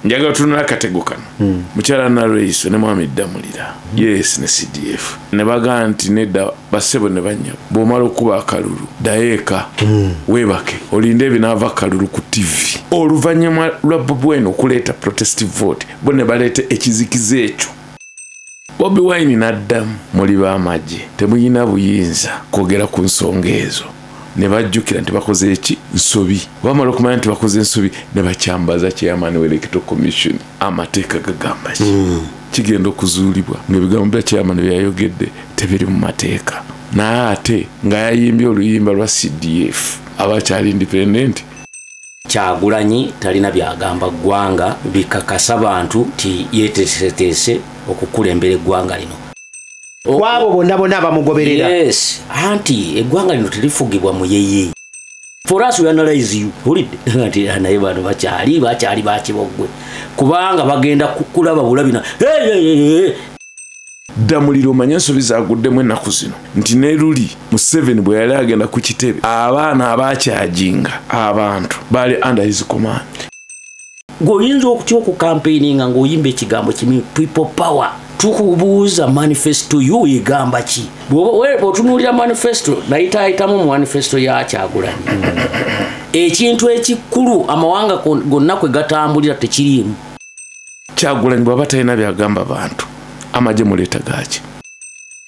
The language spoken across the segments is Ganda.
Njagala tunula akatego kano. Mukyala Nalweyiso ne Mwami Ddamulira. Yes, ne CDF. Ne bagamba nti nedda bassebo ne bannyabo. Bw'omala okuba akalulu, ddayo eka, weebake, olinde ebinaava akalulu ku TV. Oluvannyuma lwa Bobi Wine okuleeta protest vote, bo ne baleeta ekizikiza ekyo. Bobi Wine n'addamu, muli b'amagye, temuyina buyinza kwogera ku nsonga ezo. Ne bajjukira nti bakoze eki nsobi. Bamala okumanya nti bakoze ensobi ne bakyambaza chairman w'Electoral Commission. Amateeka gagamba ki? Kigenda okuzuulibwa ng'ebigambo bya chairman bye yayogedde tebiri mu mateeka. Naye ate nga yayimbye oluyimba lwa CDF abakyali independent. Kyagulanyi talina byagamba ggwanga bikakasa bantu nti yeeteeseteese okukulembera eggwanga lino. Kwabo bonna bonna bamugoberera. Yes, anti eggwanga lino terifugibwa muyeye. For us we analyze you. Hulidde nti naye bano bakyali bakiboggwe. Kubanga bagenda kulaba bulabi na hey. Ddamulira omanye ensobi zaaguddemu ennaku zino nti ne luli Museveni bwe yali agenda ku kitebe abaana abakyajinga abantu baali under his command. Ng'oyinza okutya okukampeininga ng'oyimba ekigambo kimu people power. Tukubuuza manifesto yo egamba ki? Bw'otunuulira manifesto nayitaayitamu mu manifesto ya Kyagulanyi. Ekintu ekikulu amawanga gonna kwe gatambulira tekiriimu. Kyagulanyi bw'aba talina byagamba bantu, amagye muleeta gaaki?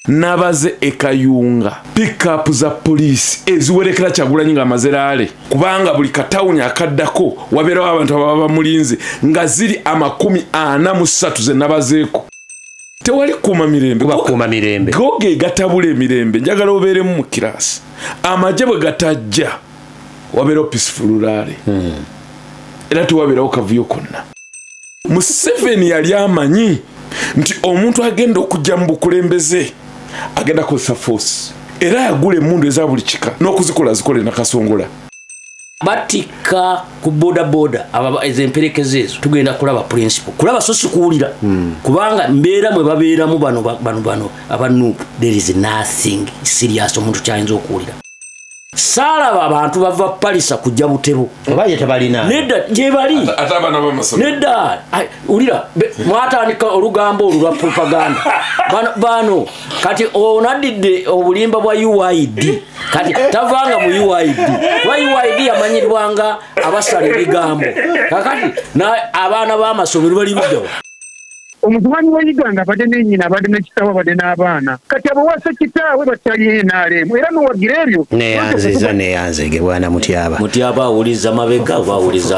Nabaze e Kayunga pickup za poliisi eziwerekera Kyagulanyi ng'amaze laale, kubanga buli katawuni akaddako wabeerawo abantu ababa bamulinze nga ziri 43 ze nabazeeko. Tewali kuuma mirembe. Kuuma mirembe. Goge gatabula emirembe. Njagala obeeremu mu kiraasi. Amagye bwe gatajja wabeerawo peaceful rally. Era tewabeerawo kavuyo konna. Museveni yali amanyi nti omuntu agenda okujja mu bukulembeze agenda kukozesa force. Era yagula emmundu eza buli kika n'okuzikola zikole nakasongola. Batikka ku boda boda ez'emperekeze ezo tugenda kulaba principle kulaba so si kuwulira. Kubanga mbeera mwe babeeramu bano aba NUP, there is nothing serious omuntu kyayinza okuwulira. Saalaba abantu bava Palisa kujja Butebo. Oba ye tebalina. Nedda gye bali. Ate abaana b'amasomero. Nedda wulira mwatandika olugambo olwo lwa propaganda. Bano kati onaddidde obulimba bwa UID. Kati tavanga mu UID. Kuba UID yamanyirwanga abasala ebigambo. Kakati abaana b'amasomero bali luddawa. Omutumanyi wa Uganda abadde ne nnyina, abadde ne kitaawe, abadde n'abaana. Kati abawasa kitaawe bakyali NRM. Era n'owagira ebyo. Neyanziza neyanzege bwana Mutyaba. Mutyaba awuliza mabega oba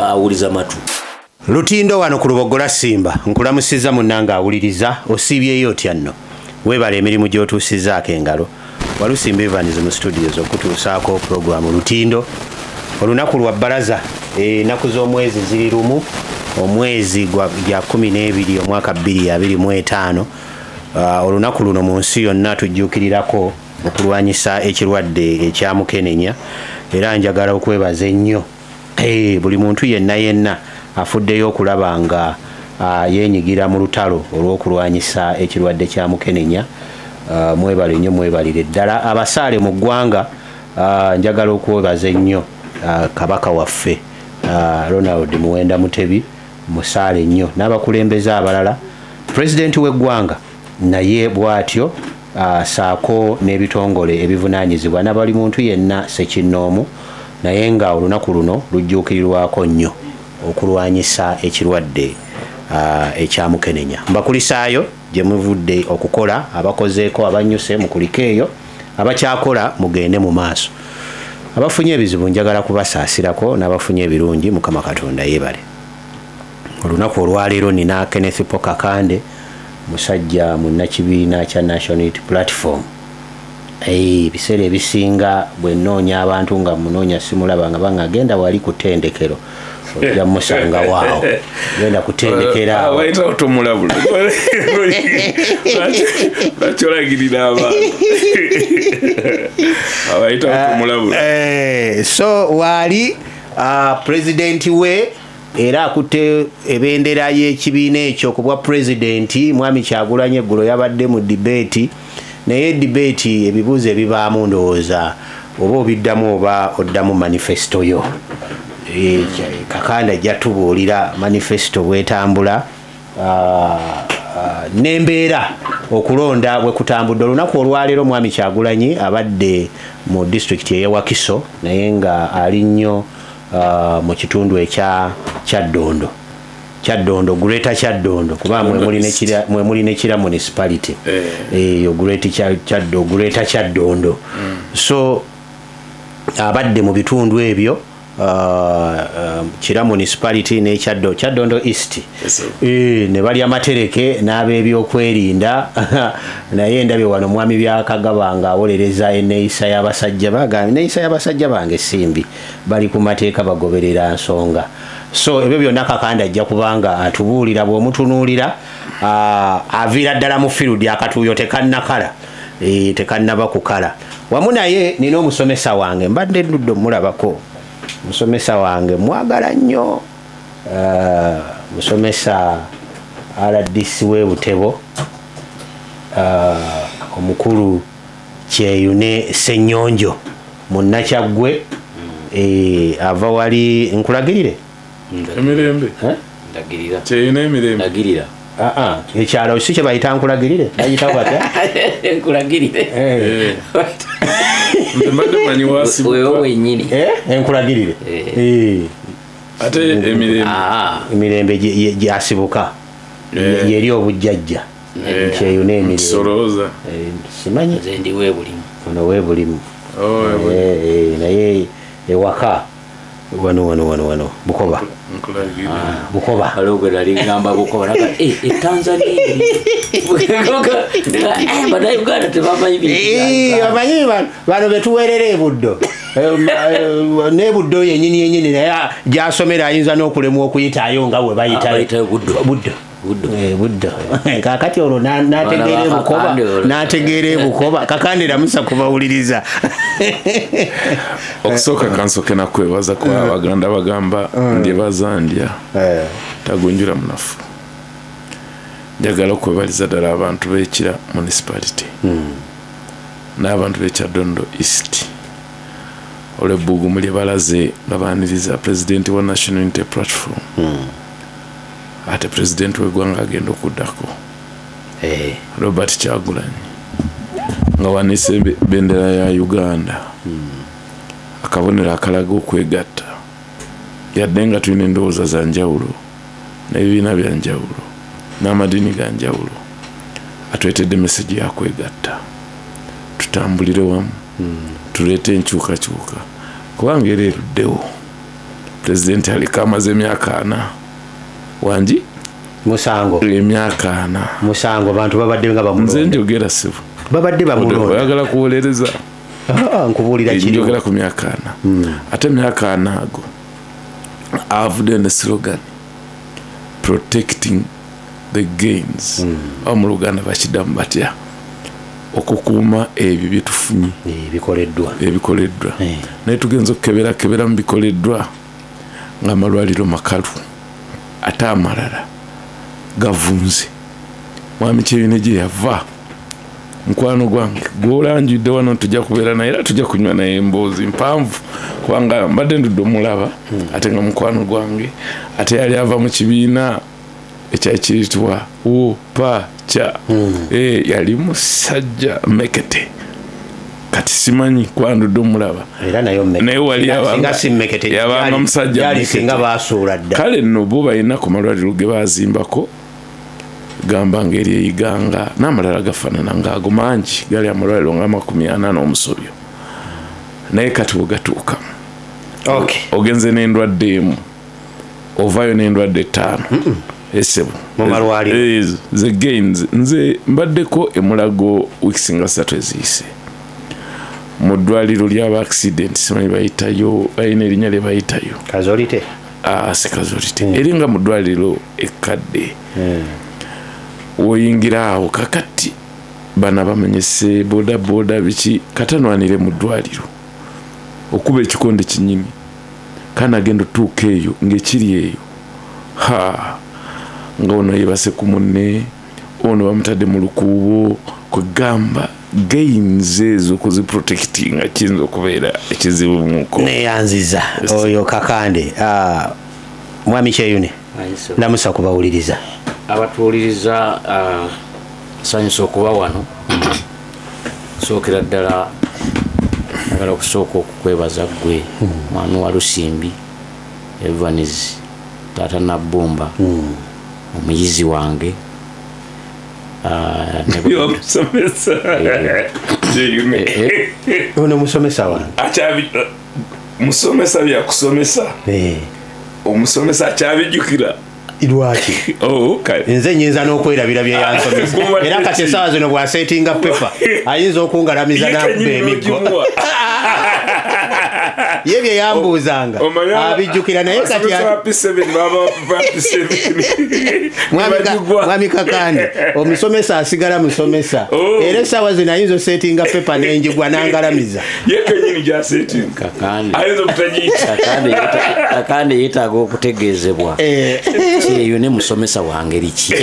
awuliza matu. Lutindo wano ku Lubogola Simba nkulamusiza munnange awuliriza osiibyeyo otya nno. Weebale emirimu gy'otuusizzaako engalo. Walusimba Evans mu studios okutuusaako puroguramu Lutindo. Olunaku lwa bbalaza ennaku z'omwezi ziri lumu. Omwezi gwa 12 omwaka 2025. Olunaku luno mu nsi yonna tujjuukirirako okulwanyisa ekirwadde ekya mukenenya. Era njagala okwebaza ennyo buli muntu yenna yenna afuddeyo okulaba nga yeenyigira mu lutalo olw'okulwanyisa ekirwadde kya mukenenya. Mwebale nnyo, mwebalire ddala. Abasaale mu ggwanga njagala okwebaza ennyo kabaka waffe Ronald Muwenda Mutebi, musaale nnyo n'abakulembeze abalala, pulezidenti w'eggwanga naye bw'atyo, saako n'ebitongole ebivunaanyizibwa n'abali muntu yenna ssekinnoomu, naye nga olunaku luno lujjuukirirwako nnyo okulwanyisa ekirwadde ekya mukenenya. Mbakulisaayo gye muvudde okukola, abakozeeko abannyuse mukulike eyo, abakyakola mugende mu maaso. Abafunye ebizibu njagala kubasaasirako n'abafunye ebirungi Mukama Katonda yeebale. Olunaku olwaleero nina Kenneth Paul Kakande, musajja munnakibiina kya National Unity Platform. Ebiseera ebisinga bwe nnoonya abantu nga munoonya simulaba nga bangagenda wali ku ttendekero ojja musanga waawo genda kutendekera awo. Wayita otomulabula. Lwaki olagirira abantu? Abayita otomulabula. So waali pulezidenti we era akutte ebendera y'ekibiina ekyo ku bwa pulezidenti Mwami Kyagulanyi eggulo yabadde mu debate, naye debate ebibuuzo ebibaamu ndowooza oba obiddamu oba oddamu manifesto yo. Kakande ajja tubuulira manifesto bwetambula n'embeera okulonda bwe kutambudde. Olunaku olwaleero Mwami Kyagulanyi abadde mu disitulikiti ey'e Wakiso, naye nga ali nnyo mu kitundu ekya Kyaddondo. Kyaddondo, Greater Kyaddondo, kuba mwe muli ne Kira municipality eyo, Greater Kyaddondo, Greater Kyaddondo. So abadde mu bitundu ebyo, Kira municipality ne Kyaddondo East, ne bali amatereke n'ab'ebyokwerinda. Naye ndabye wano Mwami Byakagaba nga awolereza enneeyisa y'abasajja, bagamba enneeyisa y'abasajja bange simbi, bali ku mateeka, bagoberera nsonga. So ebyo byonna Kakande ajja kubanga atubuulira. Bw'omutunuulira aviira ddala mu field, akatuuyo tekannakala, tekannaba kukala. Wamu naye nina omusomesa wange, mbadde ndudde omulabako. Musomesa wange mwagala nnyo, musomesa RDC w'e Butebo, omukulu Kyeyune Ssenyonjo Munnakyaggwe, ava wali nkulagirire emirembe. Ndagirira. Kyeyune emirembe. Ndagirira. Ekyalo si kye bayita nkulagirire, bayita batya? Nkulagirire. Nze mbadde manyi wasibuka. Wewe wennyini. Enkulagirire. Ate emirembe. Emirembe gyasibuka. Yeri obujjajja. Kyeyune emirembe. Solooza. Simanyi. Nze ndi weebulimu. Ono weebulimu. Naye ewaka wano wano wano wano Bukoba. Bukoba. Waliwo gwe nali ngamba Bukoba, naga, Tanzania. Bannayuganda tebamanyi bintu bya Uganda. Bamanyi bano betuweerera e Buddo. Ne Buddo yennyini yennyini, naye gy'asomera ayinza n'okulemwa okuyitaayo nga bwe bayitayo. Bayitayo Buddo. Buddo. Buddo. Buddo. Kaakati olwo n'ategeera Bana ba Bukoba, Kakande olwo. N'ategeera e Bukoba. Kakande Lamusa kubawuliriza. Okusooka kansooke nakwebaza kuba Abaganda bagamba ndyebaza ndya tagunjula munafu. Njagala okwebaliza ddala abantu b'e Kira municipality n'abantu b'e Kyaddondo East olw'ebbugumu lye balaze nga baaniriza pulezidenti wa National Unity Platform, ate pulezidenti w'eggwanga agenda okuddako Robert Kyagulanyi, nga wanise bendera ya Uganda, akabonero akalaga okwegatta. Yadde nga tulina endowooza za njawulo n'ebibiina bya njawulo n'amadiini ga njawulo, atuleetedde message ya kwegatta, tutambulire wamu, tuleete enkyukakyuka, kubanga era eruddewo. Pulezidenti aliko amaze emyaka 4 wangi. Musango. Emyaka 4. Musango, abantu babadde nga bamulonda. Nze njogera ssebo. Babadde bamulonda. Oyagala kuwolereza. Nkubuulira kiri. Njogera ku myaka 4. Ate emyaka 4 ago avudde ne slogan protecting the gains. Awo mu Luganda bakiddamu batya? Okukuuma ebyo bye tufunye. Ebikoleddwa. Ebikoleddwa. Naye tugenza okukebera kebera mu bikoleddwa ng'amalwaliro makalu, ate amalala gavunze. Mwami Kyeyune gye yava, mukwano gwange gw'olanjudde wano, tujja kubeera naye era tujja kunywa naye emboozi mpanvu, kubanga mbadde ndudde omulaba, ate nga mukwano gwange, ate yali ava mu kibiina ekyali kiyitibwa UPACA. Yali musajja mekete. Kati simanyi kwandudde omulaba. Era nayo mmekete. Naye wali Singa si mmekete, yabanga musajja yali mmekete. Singa baasuula dda. Kale nno bo balina ku malwaliro ge bazimbako, gamba ng'eri e Iganga n'amalala gafaanana ng'ago mangi, gali amalwaliro nga 40 n'omusobyo. Naye kati bwe gatuukamu, ogenze n'endwadde emu, ovaayo n'endwadde 5. Esebo. Mu malwaliro. The gains. Nze mbaddeko e Mulago weeks nga 3 eziyise. Mu ddwaliro ly'aba accident, simanyi bayitayo, balina erinnya lye bayitayo. Kazolite? Si Kazolite. Eringa mu ddwaliro ekkadde. Woyingira awo kakati bano bamenyese boda boda biki katanwanire mu ddwaliro okuba ekikonde kinnyini, kana agenda otuuka eyo ng'ekiri eyo, ha, nga ono yebase ku munne, ono bamutadde mu lukuubo, kwegamba Gains ezo kuziprotectinga kiyinza okubeera ekizibu muko. Neyanziza oyo Kakande. Mwami Kyeyune, lamusa kubawuliriza. Abatuwuliriza, nsanyusa okuba wano. Sookera ddala njagala okusooka okukwebaza ggwe mwami wa Lusimbi Evans, taata Nabbumba, omuyizi wange. Musomesa ono, musomesa wange. Musomesa byakusomesa, omusomesa akyabijjukira. Lwaki? Oh, okay. Nze nyinza n'okwerabira bye yansomesa, era kati essaawa zino bw'aseetinga pepa ayinza okungalamiza n'akuba emiggo. Ye bye yambuuzanga abijjukira, naye kati mwami Kakande, omusomesa asigala musomesa, era essaawa zino ayinza oseetinga pepa n'enjigwa n'angalamiza. Ye kenyini gy'aseetinga ayinza obutagiyita. Kakande yeetaaga okutegeezebwa Kyeyune musomesa wangeri ki,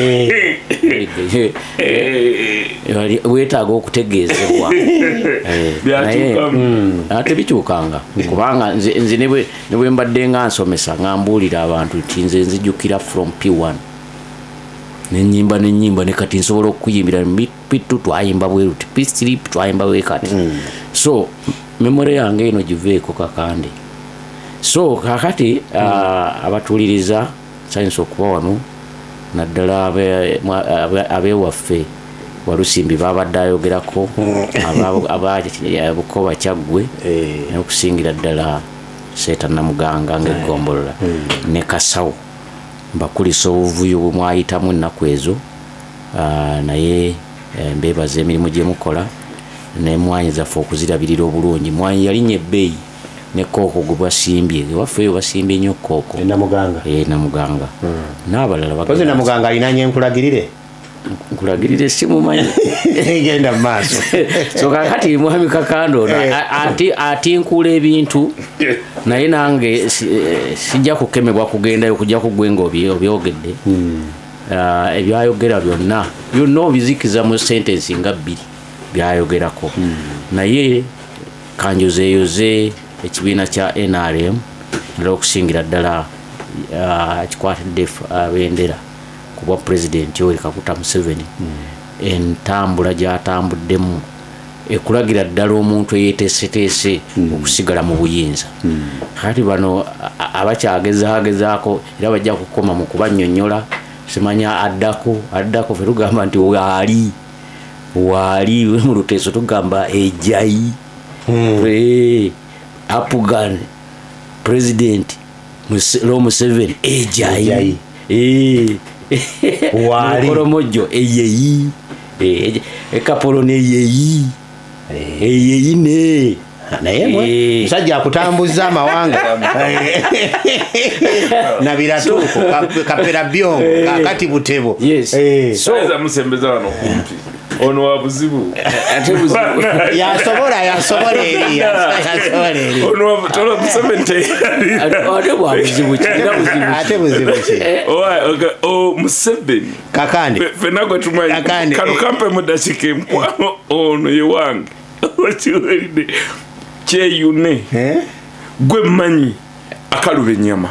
weetaaga okutegeezebwa, naye ate bikyukanga, kubanga nze ne bwe mbadde nga nsomesa nga mbuulira abantu nti nze nzijjukira from P1 nenyimba nenyimba, ne kati nsobola okuyimbira P2 twayimba bwe ruti, P3 twayimba bwe kati. So memory yange eno giveeko Kakande. So kakati abatuuliriza, nsanyusa okuba wano, naddala abewaffe Walusimbi babadde ayogerako, Ababukoba Kyaggwe, n'okusingira ddala Seeta Namuganga ng'eggombolola ne Kasawo. Mbakulisa obuvuyo bwe mwayitamu ennaku ezo, naye mbeebaza emirimu gye mukola n'emmwanyi zaffe okuzirabirira obulungi. Mwanyi yalinnya ebbeeyi ne kooko gwe basimbye ewaffe eyo, basimbye nnyo kooko. Namuganga. Namuganga n'abalala. Kozi Namuganga alina nkulagirire. Nkulagirire simumanyi. Genda mu maaso. So kakati mwami Kakande ono atinkula ebintu, naye nange sijja kukemebwa kugendayo kujja kugwe nga obyogedde. Ebyayogera byonna byonna obizikiza mu sentensi nga bbiri byayogerako, naye kanjozeeyoze ekibiina kya NRM, era okusingira ddala kikwatidde bendera ku bwa pulezidenti Yoweri Kaguta Museveni. Entambula gy'atambuddemu ekulagira ddala omuntu eyeeteeseteese okusigala mu buyinza. Kati bano abakyagezaagezaako era bajja kukoma mu kubannyonnyola, simanya addako addako. Ffe tugamba nti waali waali mu luteeso tugamba ejayi Apugan president Lo Museveni ejayi waali Koromojo eyeyi Ekapolo ne yeyi eyeyi ne naye mwe musajja akutambuza amawanga nabiratuuko Kapera Byongo kakati Butebo. Yes. So musembeza wano kumpi ono wa buzibu ate buzibu yasobola yasobola eri yasobola eri ono wa tolo Museveni ate bwa buzibu kira buzibu ate buzibu ki o Museveni Kakande fena gwe tumanyi kano kampe mudashike mkwano ono ye wange okiwulidde Kyeyune gwe mmanyi akaluba ennyama.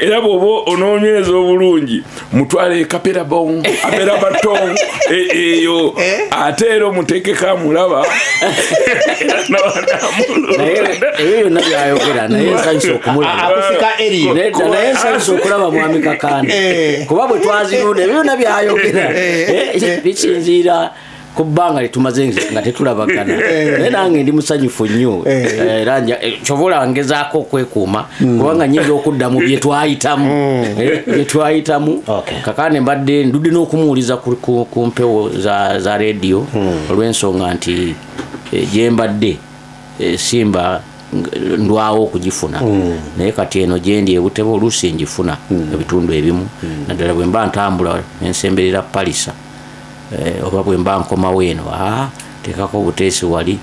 Era bw'oba onoonyereza obulungi mutwale Kapera Bongo Apera Batong eyo, ate era omuteekeko amulaba. Naye ebyo byonna byayogera, naye nsanyusa okumulaba akusika eri naye nsanyusa okulaba mwami Kakande, kuba bwe twazirunda ebyo byonna byayogera bisinziira ku bbanga lyetumaze nga tetulabagana, naye nange ndi musanyufu nnyo, era kyobola ngezaako okwekuuma kubanga nnyinza okudda mu bye twayitamu. Kakande mbadde ndudde n'okumuwuliza ku mpewo za rediyo olw'ensonga nti gye mbadde simba ndwawo okugifuna, naye kati eno gyendi ebutebe oluusi ngifuna ebitundu ebimu, naddala bwe mba ntambula nensemberera Palisa oba bwe mba nkomawo eno teekako obuteesi wali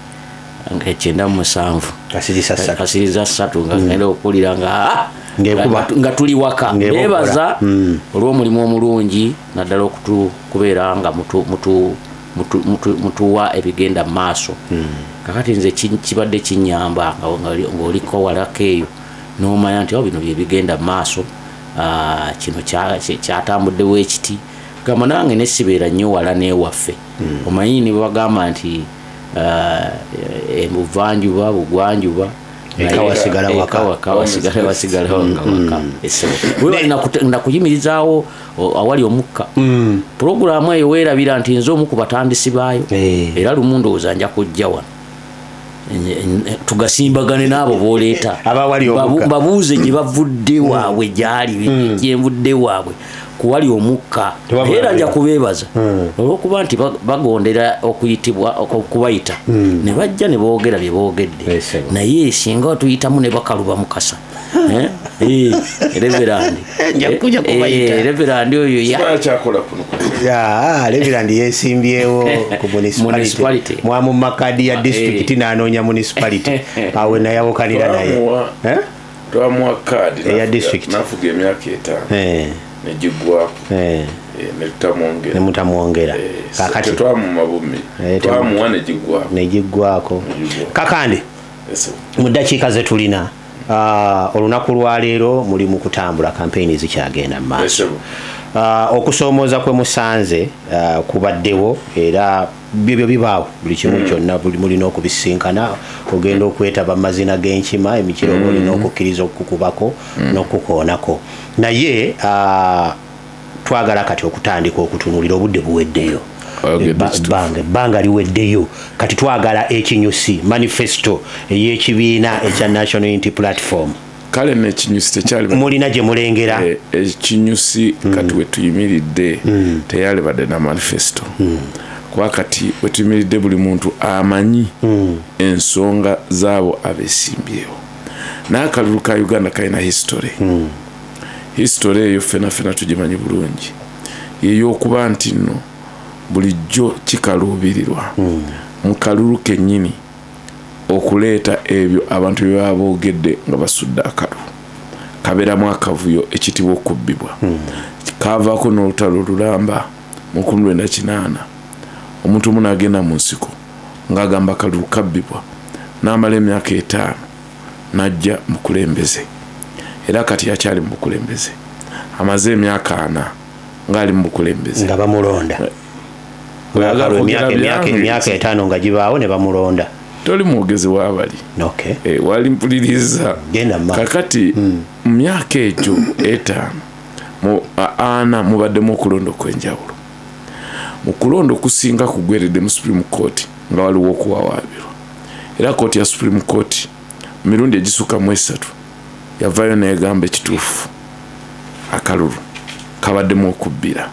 97 kasiriza 3 nga ngenda okuwulira nga tuli waka. Neebaza olw'omulimu omulungi naddala okubeera nga Mutuwa ebigenda maaso. Kakati nze kibadde kinyamba ng'oliko walako eyo n'omanya nti bino bye bigenda maaso, kino kyatambuddewo ekiti. Gamba nange nesibeera nnyo wala n'ewaffe. Omanyi ne bagamba nti ebuvanjuba bugwanjuba wasigala waka. Wasigala waka. Wewe nakuyimirizaawo awali omukka. Pulogulaamu eyo weerabira nti nze omu ku batandisi baayo. Era lumu ndowooza nja kujja wano tugasimbagane n'abo b'oleeta babuuze gye bavudde waabwe gyali gyenvudde waabwe kuwali omukka. Era nja kubeebaza olw'okuba nti bagondera okuyitibwa okubayita ne bajja ne boogera bye boogedde, naye singa tuyitamu ne bakaluba Mukasa. Reverandi oyo Reverandi yesimbyewo ku municipality mwamu makadi ya district n'anoonya municipality awe nayawokanira naye twamuwa kaadi eya district nafuga emyaka 5 negigwako nemutamwongera. Kakati twamuma bumi twamuwa negigwako. Kakande mu ddakiika ze tulina, olunaku lwaleero muli mu kutambula, kampeyini zikyagenda mu maaso. Okusoomooza kwe musanze kubaddewo, era byebyo bibaawo buli kimu kyonna mulina okubisinkana. Ogenda okwetaba mu mazina g'enkima, emikiro oba olina okukkiriza okukubako n'okukoonako, naye twagala kati okutandika okutunuulira obudde buweddeyo, ebbanga liweddeyo. Kati twagala ekinyusi manifesto ey'ekibiina ekya National Unity Platform. Kale n'ekinyusi tekyali mulina gye mulengera ekinyusi kati wetuyimiridde teyalibadde na manifesto. Kuba kati wetuyimiridde buli muntu amanyi ensonga zaabo abesimbyewo. N'akalulu ka Uganda kalina history. History eyo ffena ffena tugimanyi bulungi, ey'okuba nti nno bulijjo kikaluubirirwa mu kalulu kennyini okuleeta ebyo abantu bye baba boogedde nga basudde akalulu. Kabeeramu akavuyo ekitibwa okubbibwa. Kavaako n'olutalo olulamba mu 1980. Omuntu omu n'agenda mu nsiko ng'agamba akalulu kabbibwa, n'amala emyaka 5 n'ajja mu bukulembeze. Era kati akyali mu bukulembeze, amaze emyaka 4 ng'ali mu bukulembeze nga bamulonda. Emyaka 5 nga gibaawo ne bamulonda. Toli mwogezi w'abali. Wali mpuliriza. Kakati mu myaka egyo 5 mu 4 mubaddemu okulonda okw'enjawulo. Mu kulonda okusinga kugweredde mu Supreme Court nga waliwo okuwawaabirwa. Era kooti ya Supreme Court mu mirundi egisukka mu 3 yavaayo n'egamba ekituufu akalulu kabaddemu okubbira,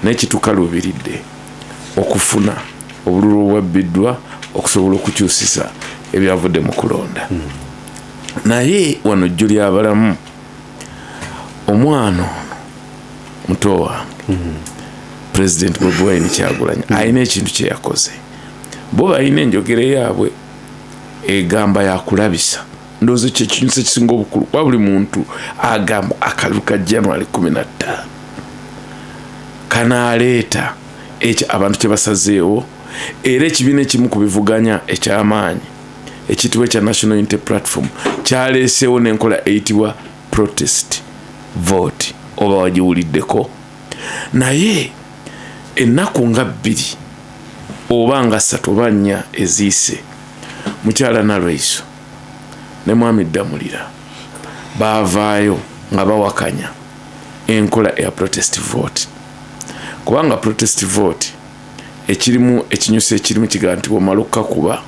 naye kitukaluubiridde okufuna obululu obwabbiddwa okusobola okukyusisa ebyavudde mu kulonda. Naye wano jjo lyabalamu omwana ono muto wange President Bobi Wine Kyagulanyi alina ekintu kye yakoze. Bo balina enjogera yaabwe egamba yakulabisa. Ndowooza kye kinyusi ekisinga obukulu kuba buli muntu agamba akalulu ka January 15 kanaaleeta ekyo abantu kye basazeewo. Era ekibiina ekimu ku bivuganya eky'amaanyi ekiyitibwa ekya National Unity Platform kyaleeseewo n'enkola eyitibwa protest vote, oba wagiwuliddeko. Naye ennaku nga 2 oba nga 3 oba 4 eziyise, mukyala Nalweyiso ne mwami Ddamulira baavaayo nga bawakanya enkola eya protest vote. Kubanga protest vote ekirimu ekinyusi ekirimu kigamba nti bw'omala okukakuba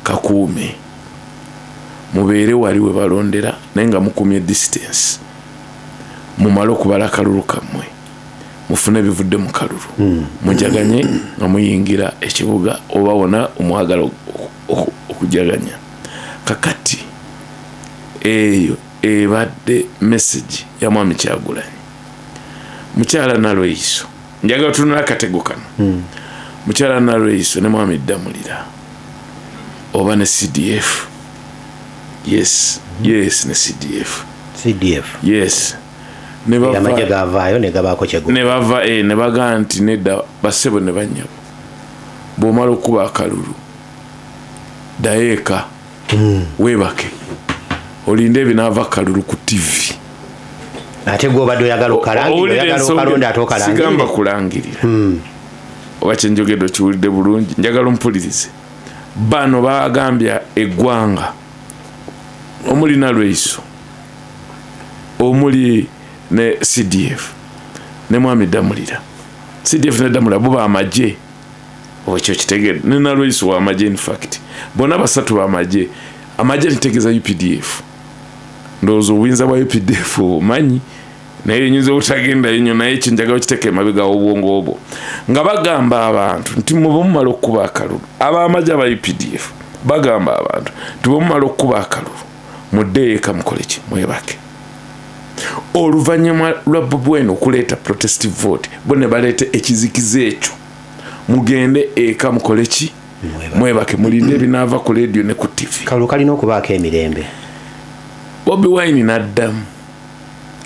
kakuume, mubeere wali we balondera naye nga mukumye distance, mumale okubala akalulu kammwe, mufune ebivudde mu kalulu, mujaganye nga muyingira ekibuga oba wona omwagala okujaganya. Kakati eyo ebadde message ya mwami Kyagulanyi. Mukyala Nalweyiso, njagala tunula akatego kano. Mukyala Nalweyiso ne mwami Ddamulira oba ne CDF. Yes, yes, ne CDF. CDF. Yes. Amagye gavaayo ne gabaako kyego. Ne bava ne bagamba nti nedda bassebo ne bannyabo. Bw'omala okuba akalulu dayeeka weebake olinde ebinaava kalulu ku TV. Ate gw'obadde oyagala okalangirira, ate okalangirira. Sigamba kulangirira. Oba kyenjogedde okiwulidde bulungi, njagala ompulirize. Bano bagambya eggwanga omuli Nalweyiso, omuli ne CDF ne Mwami Ddamulira. CDF ne Ddamulira bo bamagye, oba ekyo kitegedde, ne Nalweyiso w'amagye. In fact bonna basatu bamagye. Amagye ntegeeza UPDF. Ndowooza obuyinza bwa UPDF obumanyi, naye nyinza obutagendayo nnyo, naye ekyo njagala okiteeka emabega w'obwongo obwo. Nga bagamba abantu nti mwe bwemumala okukuba akalulu, ab'amagye aba UPDF bagamba abantu nti bwemumala okukuba akalulu muddeyo eka mukole ki? Mwebake. Oluvannyuma lwa Bobi Wine okuleeta protest vote, bo ne baleeta ekizikiza ekyo, mugende eka mukole ki? Mwebake, mulinde ebinaava ku leediyo ne ku TV. Kalulu kalina okubaako emirembe. Bobi Wine n'addamu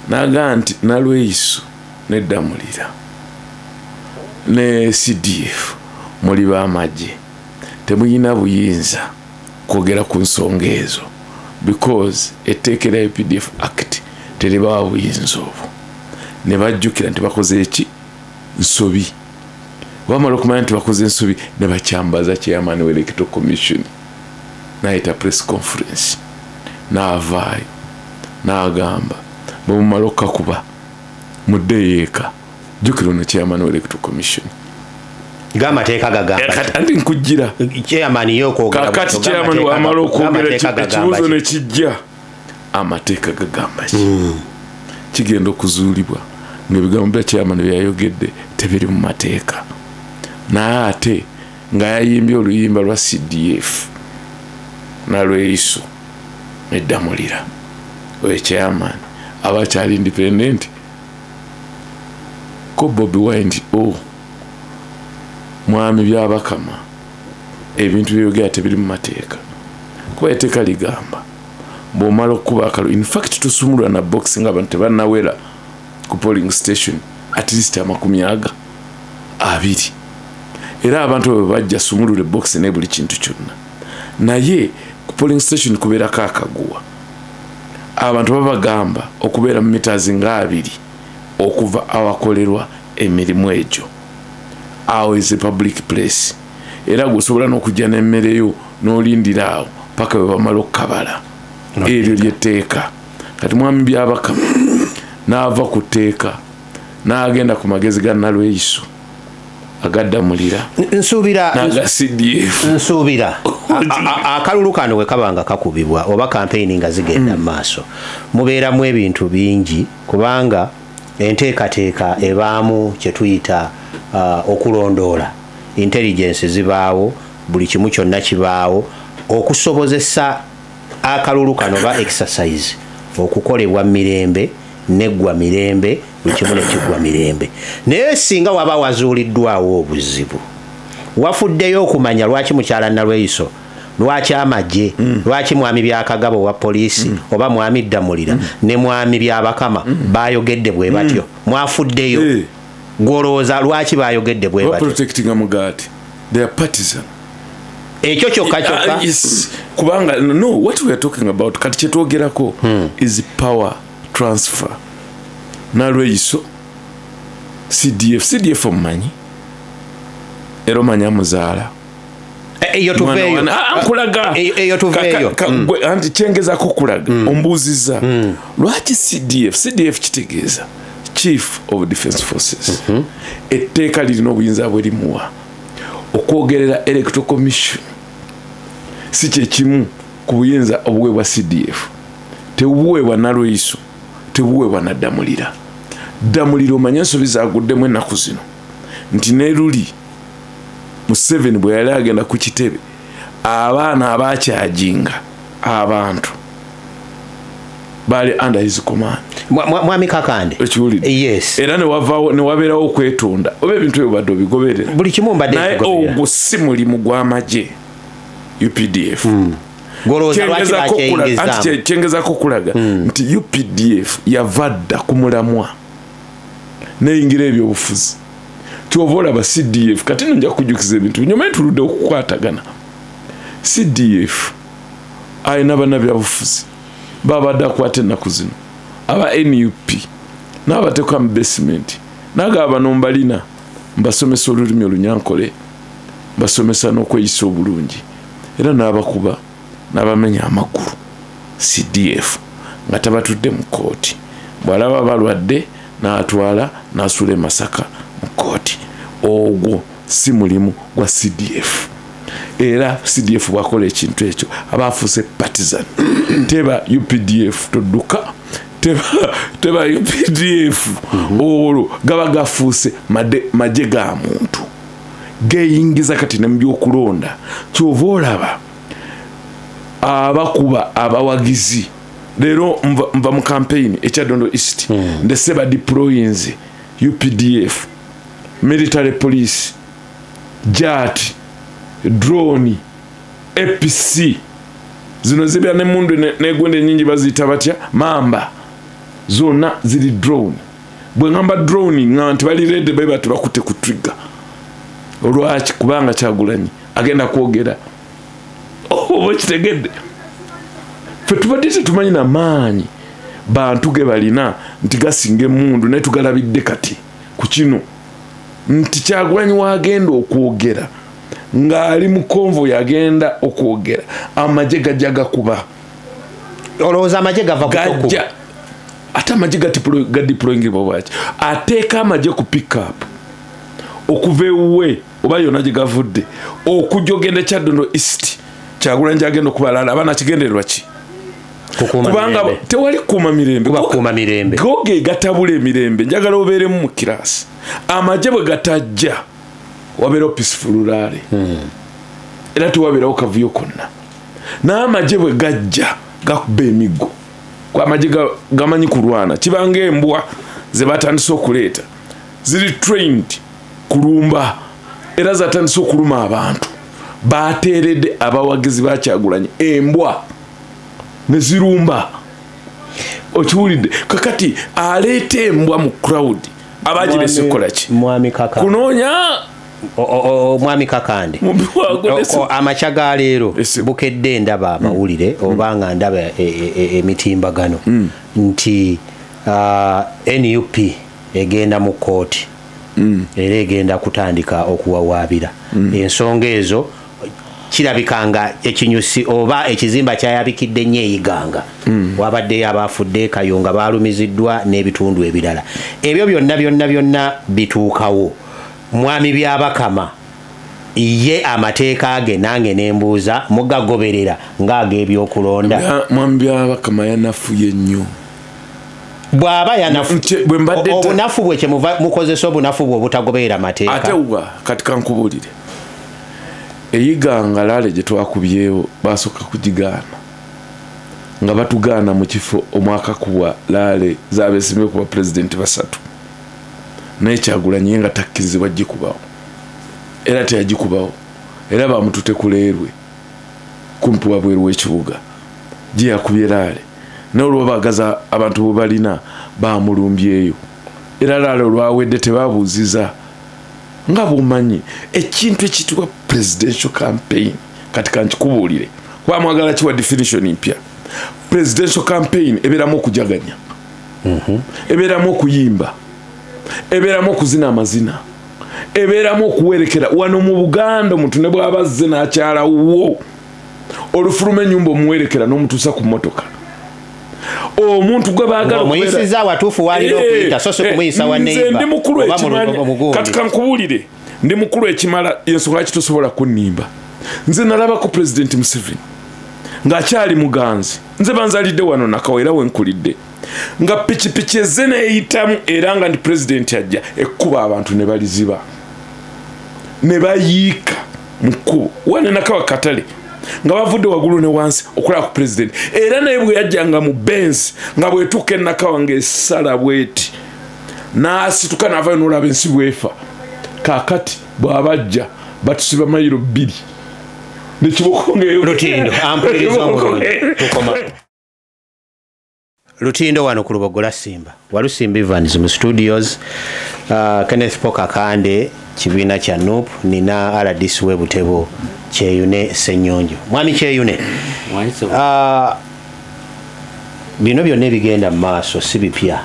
n'agamba nti Nalweyiso ne Ddamulira ne CDF muli b'amagye, temulina buyinza kwogera ku nsonga ezo because etteeka erya UPDF Act teribawa buyinza obwo. Ne bajjukira nti bakoze eki? Nsobi. Bamala okumanya nti bakoze ensobi ne bakyambaza chairman wa Electoral Commission, n'ayita press conference, n'avaayo n'agamba bwe mumala okukakuba muddeyo eka. Jjukira ono chairman wa Electoral Commission g'amateeka gagamba kati anti nkujjira chairman ye okwogera kakati chairman wamala okwogera ekibuuzo ne kijja, amateeka gagamba ki? Kigenda okuzuulibwa ng'ebigambo bya chairman bye yayogedde tebiri mu mateeka, naye ate nga yayimbye oluyimba lwa CDF Nalweyiso ne Ddamulira. Oyo chairman aba akyali independent. Ko Bobi Wine nti o mwami Byabakama ebintu byeyogera tebiri mu mateeka, kuba etteeka ligamba bw'omala okukuba akalulu, in fact tusumulula na box nga abantu tebannawera ku polling station at least 20, era abantu bwe bajja sumulula box ne buli kintu kyonna, naye ku polling station kubeerako akaguwa. Abantu babagamba okubeera mu meters nga 2 okuva awakolerwa emirimu egyo. Awo is a public place, era gwosobola n'okujja n'emmere yo n'olindira awo paka bwe bamala okukabala. Eryo lyetteeka. Kati Mwami Byabakama n'ava ku tteeka n'agenda ku magezi ga Nalweyiso agaddamulira nsuubira n'aga CDF. Nsuubira akalulu kano we kabanga kakubibwa oba campaign nga zigenda mu maaso, mubeeramu ebintu bingi, kubanga enteekateeka ebaamu kye tuyita okulondoola, intelligence zibaawo, buli kimu kyonna kibaawo okusobozesa akalulu kano ba exercise okukolebwa mirembe neggwa mirembe, buli kimu ne kiggwa mirembe. Naye singa waba wazuuliddwawo obuzibu, wafuddeyo okumanya lwaki mukyala Nalweyiso, lwaki amagye, lwaki Mwami Byakagabo wa poliisi oba Mwami Ddamulira ne Mwami Byabakama bayogedde bwe batyo, mwafuddeyo gw'olowooza lwaki bayogedde bwe batyo? Protecting Mugaati, they are partisan. Ekyo kyokka kyokka. Kubanga no, what we are talking about kati kyetwogerako is power transfer. Nalweyiso CDF, CDF omumanyi era omanyi amuzaala. Eyo tuveeyo. Nkulaga. Eyo tuveeyo. Anti kyengezaako okulaga, ombuuzizza lwaki CDF? CDF kitegeeza Chief of Defense Forces. Etteeka lirina obuyinza bwe limuwa okwogerera Electoral Commission. Si kye kimu ku buyinza obuweebwa CDF, tebuweebwa Nalweyiso, tebuweebwa na Ddamulira. Ddamulira omanye ensobi zaguddemu ennaku zino nti ne luli Museveni bwe yali agenda ku kitebe, abaana abakyajinga abantu bali under his command. Mwami Kakande. Yes. Era ne wabeerawo okwetonda oba ebintu ebyo badde obigoberera. Buli kimu mbadde naye ogwo si mulimu gw'amagye UPDF. Kyengezako okulaga nti UPDF yava dda ku mulamwa neyingira ebyobufuzi. Kyova olaba CDF kati nno nja kujjukiza ebintu nyuma ntuludde okukwatagana. CDF alina bannabyabufuzi babadde akwata ennaku zino aba NUP n'abateeka mu basement n'agaba bano mbalina mbasomesa olulimi olunyankole, mbasomesa n'okweyisa obulungi, era n'abakuba n'abamenya amagulu. CDF nga tabatudde mu kkooti, bw'alaba balwadde n'atwala n'asula e Masaka mu kkooti. Ogwo si mulimu gwa CDF. Era CDF bw'akola ekintu ekyo aba afuuse partisan. Teba UPDF todduka, teba UPDF olwo gaba gafuuse magye ga muntu geyingiza kati ne mu by'okulonda. Kyova olaba abakuba abawagizi leero nva mu campaign e Kyadondo East ndese ba deployinze UPDF, military police, JAT, drone, APC zino zibeera n'emmundu n'egwende nyingi baziyita batya mamba, zonna ziri drone. Bwe ngamba drone nga nti bali ready babe bati bakutte ku trigger. Olwaki? Kubanga Kyagulanyi agenda kwogera. Oba kitegedde? Ffe tubadde tetumanyi na maanyi bantu ge balina nti gasinga emmundu, naye tugalabidde kati ku kino nti Kyagulanyi wagenda okwogera ng'ali mu convoy agenda okwogera amagye gajja gakuba. Olowooza amagye gava ku gajja ate amagye gadeployingibwa bwaki? Ateeka amagye ku pick-up okuva ewuwe oba yonna gye gavudde okujja ogenda Kyadondo East. Kyagulanyi agenda okubalala abaana kigendererwa ki? Kubanga tewali kukuuma mirembe. Kubakuuma mirembe. Go ge gatabula emirembe. Njagala obeeremu mu kiraasi. Amagye bwe gatajja wabeerawo peaceful rally. Era tewabeerawo kavuyo konna. N'amagye bwe gajja gakuba emiggo. Amagye gamanyi kulwana. Kibanga embwa ze batandise okuleeta ziri trained kulumba, era zatandise okuluma abantu. Bateeredde abawagizi ba Kyagulanyi embwa ne zirumba. Okiwulidde? Kakati aleeta embwa mu crowd abagirese kukola ki? Mwami Kaka kunoonya Mwami Kakande amakya ga leero bukedde ndaba amawulire oba nga ndaba emitimbagano nti NUP egenda mu kkooti era egenda kutandika okuwawaabira ensonga ezo. Kirabika nga ekinyusi oba ekizimba kyayabikidde nnyo eyiganga, wabaddeyo abafudde Kayunga balumiziddwa n'ebitundu ebirala. Ebyo byonna byonna byonna bituukawo. Mwami Byabakama ye amateeka ge nange nembuuza mugagoberera ng'ag'ebyokulonda. Mwami Byabakama yanafuye nnyo. Bw'aba yanafu obunafu bwe kyemuva mukozesa obunafu bwe obutagoberera amateeka. Ate wa kati kankubuulire, eyiganga lale gye twakubyewo basooka kugigaana nga batugaana mu kifo omwaka kubwa lale zabeesimbye kuba pulezidenti basatu, naye Kyagulanyi ye nga takkirizibwa gikubawo, era teyagikubawo, era bamutute kuleerwe kumpi wabweru w'ekibuga gye yakubye laale. Naye olw'obaagaza abantu bwe balina bamulumbyeyo, era laale olwawedde tebabuuziza. Nga bw'omanyi ekintu ekiyitibwa presidential campaign, kati kankikubuulire kuba mwagala kiwa definition mpya. Presidential campaign ebeeramu okujaganya, ebeeramu okuyimba, ebeeramu okuzina amazina, ebeeramu okuwerekera. Wano mu Buganda omuntu ne bw'aba azze n'akyala wo olufuluma ennyumba omuwerekera n'omutuusa ku mmotoka. Omuntu gwe baagala omuyisizza awatuufu w'alina okuyita so si kumuyisa wa neighbor. Ndi mukulu ekimala, kati kankubuulire, ndi mukulu ekimala, ensonga lwaki tosobola kunnimba. Nze nalabako Pulezidenti Museveni ng'akyali muganzi, nze banzalidde wano Nakawa era wenkulidde, nga pikipiki ezze neeyitamu era nga ndi pulezidenti ajja ekkuba abantu ne baliziba ne bayiika mu kkubo wane Nakawa katale nga bavudde waggulu ne wansi okulaba ku pulezidenti. Era naye bwe yajjanga mu Benz nga bwetuuka e Nakawa ng'essala bweti n'asituka n'avayo n'olaba ensi bwefa. Kaakati bw'abajja batusiba mayiro 2 nekiboko Lutindo ampuliriza omulungi tukoma. Lutindo wano ku Lubogola Simba, Walusimba Evans mu studios, Kenneth Paul Kakande kibiina kya NUP, nina RDC we Butebo Kyeyune Ssenyonjo. Mwami Kyeyune, bino byonna ebigenda mu maaso si bipya,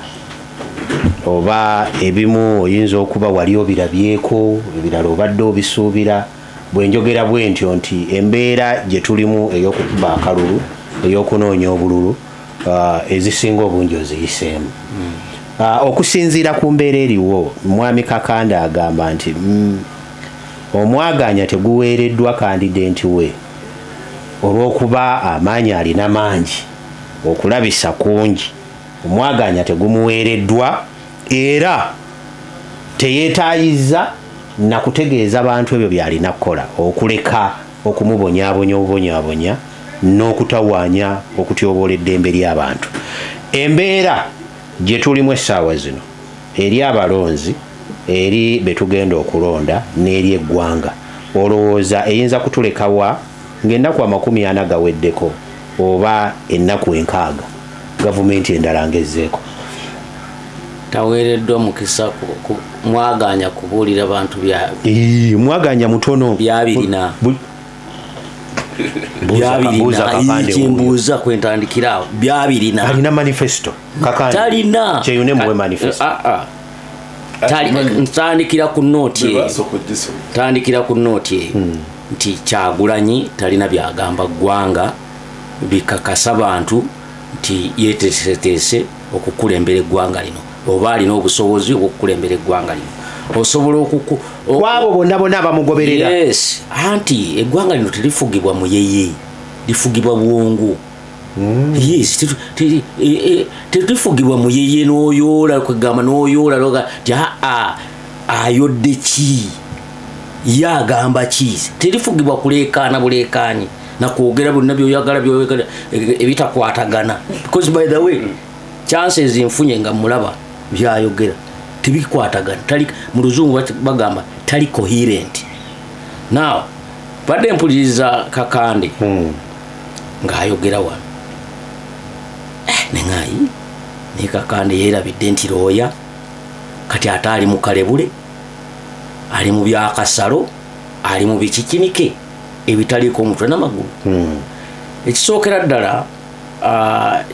oba ebimu oyinza okuba wali obirabyeko, ebirala obadde obisuubira. Bwe njogera bwe ntyo nti embeera gye tulimu ey'okukuba akalulu, ey'okunoonya obululu, ezisinga obungi oziyiseemu. Okusinziira ku mbeera eriwo, Mwami Kakande agamba nti omwaganya teguweereddwa kandidenti we olw'okuba amaanyi alina mangi, okulabisa kungi, omwaganya tegumuweereddwa era teyeetaayiza na kutegeeza bantu ebyo by'alina kukola, okuleka okumubonyaabonya obubonyaabonya n'okutawaanya okutyoboola eddembe ly'abantu. Embeera gye tulimu essaawa zino eri abalonzi, eri be tugenda okulonda n'eri eggwanga, olowooza eyinza kutulekawa ng'ennaku 40 gaweddeko oba ennaku 60 gavumenti endala ngezzeeko? Taweereddwa mukisa mwaganya kubuulira bantu bya mwaganya mutono byabirina byabirina kwentandikira byabirina. Alina manifesto Kakande? Talina. Kyeyune muwe manifesto. Ntandikira ku nooti eyo, tandikira ku nooti eyo nti Kyagulanyi talina byagamba ggwanga bikakasa bantu nti yeeteeseteese okukulembera eggwanga lino, oba alina obusobozi obw'okukulembera eggwanga lino. Osobola kwabo bonna bonna abamugoberera. Yes, anti eggwanga lino terifugibwa muyeye, lifugibwa bwongo. Yes, terifugibwa muyeye n'oyoola kwegamba n'oyoola loga nti aa ayodde ki, ye agamba ki. Terifugibwa kuleekaana buleekaanyi nakwogera byonna byoyagala byoyagala ebitakwatagana, because by the way chances nfunye nga mulaba byayogera tebikwatagana, tali mu luzungu bagamba tali coherent. Now badde mpuliriza Kakande ng'ayogera wano, neŋŋayi ne Kakande yeerabidde nti looya, kati ate ali mu kalebule, ali mu byakasalo, ali mu bikikinike ebitaliiko omutwe n'amagulu. Ekisookera ddala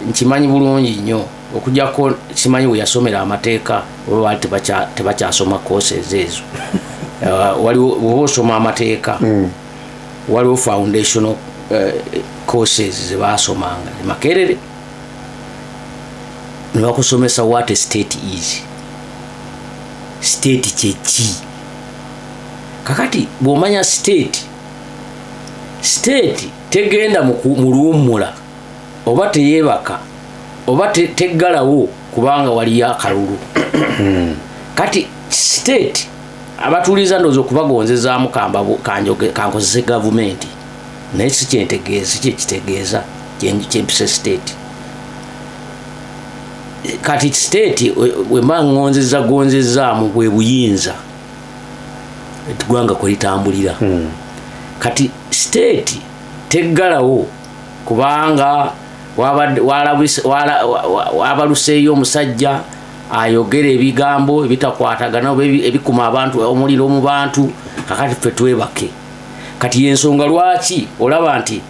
nkimanyi bulungi nnyo, okujjako simanyi we yasomera amateeka oba baali tebakyasoma courses ezo. Waliwo bw'oba osoma amateeka, waliwo foundational courses ze baasomanga e Makerere, ne bakusomesa what a state is. State kye ki? Kakati bw'omanya state, state tegenda mu luwummula oba teyeebaka oba teggalawo kubanga waliyo akalulu. Kati state abatuuliza ndowooza okubagonzezaamu kankozese gavumenti, naye si kyentegeeza, si kyekitegeeza kyempise state. Kati state wemba ngonzeza gonzezaamu bwe buyinza eggwanga kwe litambulira. Kati state teggalawo kubanga wabaluseeyo omusajja ayogera ebigambo ebitakwatagana oba ebikuma abantu omuliro mu bantu, kakati ffe twebake. Kati yensonga lwaki olaba nti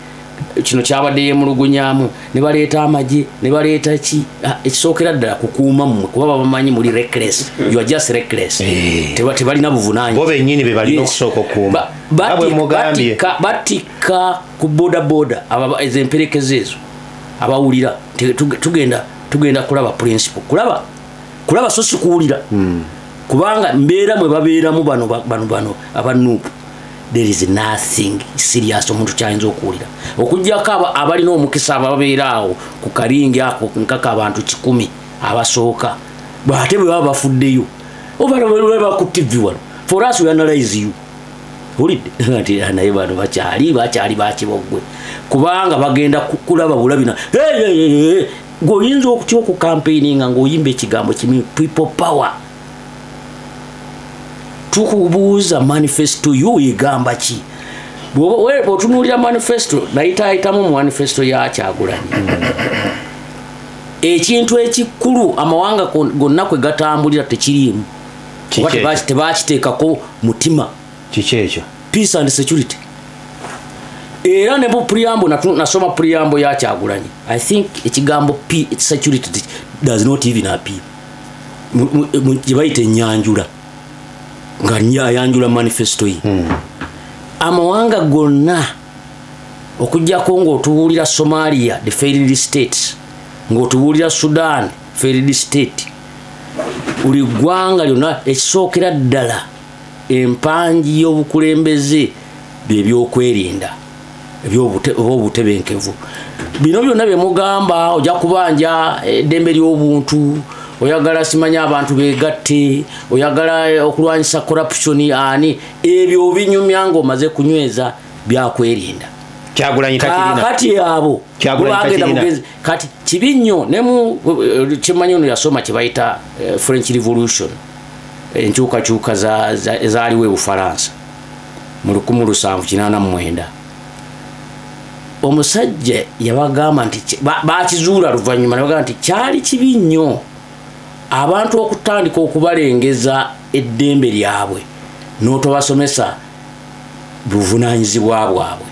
kino kyabadde yeemulugunyaamu, ne baleeta amagye ne baleeta ki, ekisookera ddala kukuuma mmwe, kuba babamanyi muli reckless, you are just reckless. Tebalina buvunaanyizibwa. Bo bennyini be balina okusooka okukuuma. Batikka ku bodaboda ezo emperekeze ezo abawulira tugenda kulaba principle, kulaba so si kuwulira. Kubanga mbeera mwe babeeramu bano aba NUP, there is nothing serious omuntu kyayinza okuwulira, okuggyako abalina omukisa ababeera awo ku kalingi ako nkaka abantu 100 abasooka, ate bwe baba bafuddeyo oba baba ku TV wano, for us we analyze you. Owulidde nti naye bano bakyali bakiboggwe, kubanga bagenda kulaba bulabi na ng'oyinza okutya okukampeininga ng'oyimba ekigambo kimu people power. Tukubuuza manifesto yo egamba ki? Bw'otunuulira manifesto, nayitaayitamu mu manifesto ya Kyagulanyi. Ekintu ekikulu amawanga gonna kwe gatambulira tekiriimu. Tebakiteekako mutima. Kiki ekyo? Peace and security. Era ne mu preamble, nasoma preamble ya Kyagulanyi, I think ekigambo security does not even appear. Gye bayita ennyanjula, nga ayanjula manifesto ye. Amawanga gonna, okuggyako ng'otubuulira Somalia, the failed states, ng'otubuulira Sudan, failed state, buli ggwanga lyonna ekisookera ddala empangi y'obukulembeze byebyokwerinda, obutebenkevu. Bino byonna bye mugamba, ojja kubanja eddembe ly'obuntu, oyagala simanya abantu begatte, oyagala okulwanyisa corruption, ani ebyo obinyumya ng'omaze kunyweza byakwerinda. Kyagulanyi takirina. Kati abo Kyagulanyi takirina. Kati kibi nnyo ne mu kimanyi ono yasoma kye bayita French Revolution, enkyukakyuka ezaaliwo e Bufalansa mu 1789. Omusajja yabagamba nti bakizuula luvannyuma, ne bagamba nti kyali kibi nnyo abantu okutandika okubalengeza eddembe lyabwe n'otobasomesa buvunaanyizibwa bwabwe.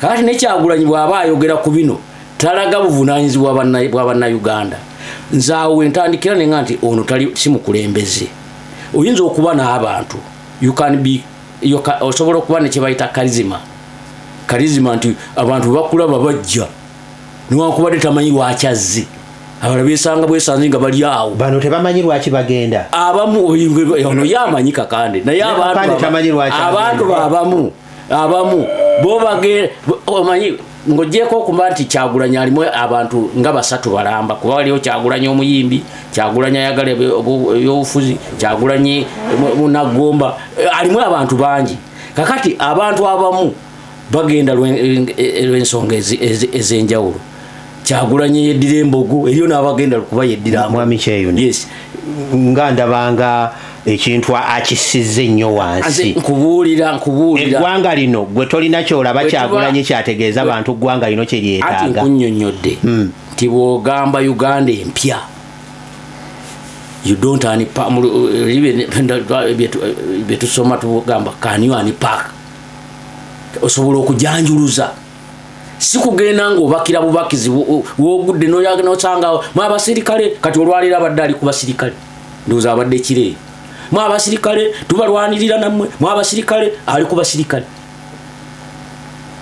Kakati ne Kyagulanyi bw'aba ayogera ku bino talaga buvunaanyizibwa bwa bannayuganda. Nze awo we ntandikira ne nga nti ono tali si mukulembeze. Oyinza okuba n'abantu, you can be, osobola okuba ne kye bayita charisma. Charisma nti abantu bakulaba bajja newankubadde tamanyi lwaki azze. Abalala besanga bwesanze nga bali awo. Bano tebamanyi lwaki bagenda. Abamu ono yamanyi Kakande, naye abantu abamu bo bagenda. Omanyi ng'ogyeko okuba nti Kyagulanyi alimu abantu nga basatu balamba, kuba waliwo Kyagulanyi omuyimbi, Kyagulanyi ayagala ebyobufuzi, Kyagulanyi munnagomba, alimu abantu bangi. Kakati abantu abamu bagenda lw'ensonga ez'enjawulo. Kyagulanyi yeddira embogo, eriyo n'abagenda kuba yeddira Mwami Kyeyune. Yes. Nga ndabanga ekintu akisizze ennyo wansi. Nkubuulira. Eggwanga lino gwe tolina ky'olaba Kyagulanyi kyategeeza bantu ggwanga lino kye lyetaaga. Ati nkunnyonnyodde nti bw'ogamba Uganda empya, you don't unpack, bye tusoma tugamba can you unpack, osobola okujanjuluza. Si kugenda ng'obakira bubakizi w'ogudde n'osanga mwe abasirikale. Kati olwaleero abadde ali ku basirikale, ndowooza abadde kireeyo, mwe abasirikale tubalwanirira nammwe, mwe abasirikale, ali ku basirikale.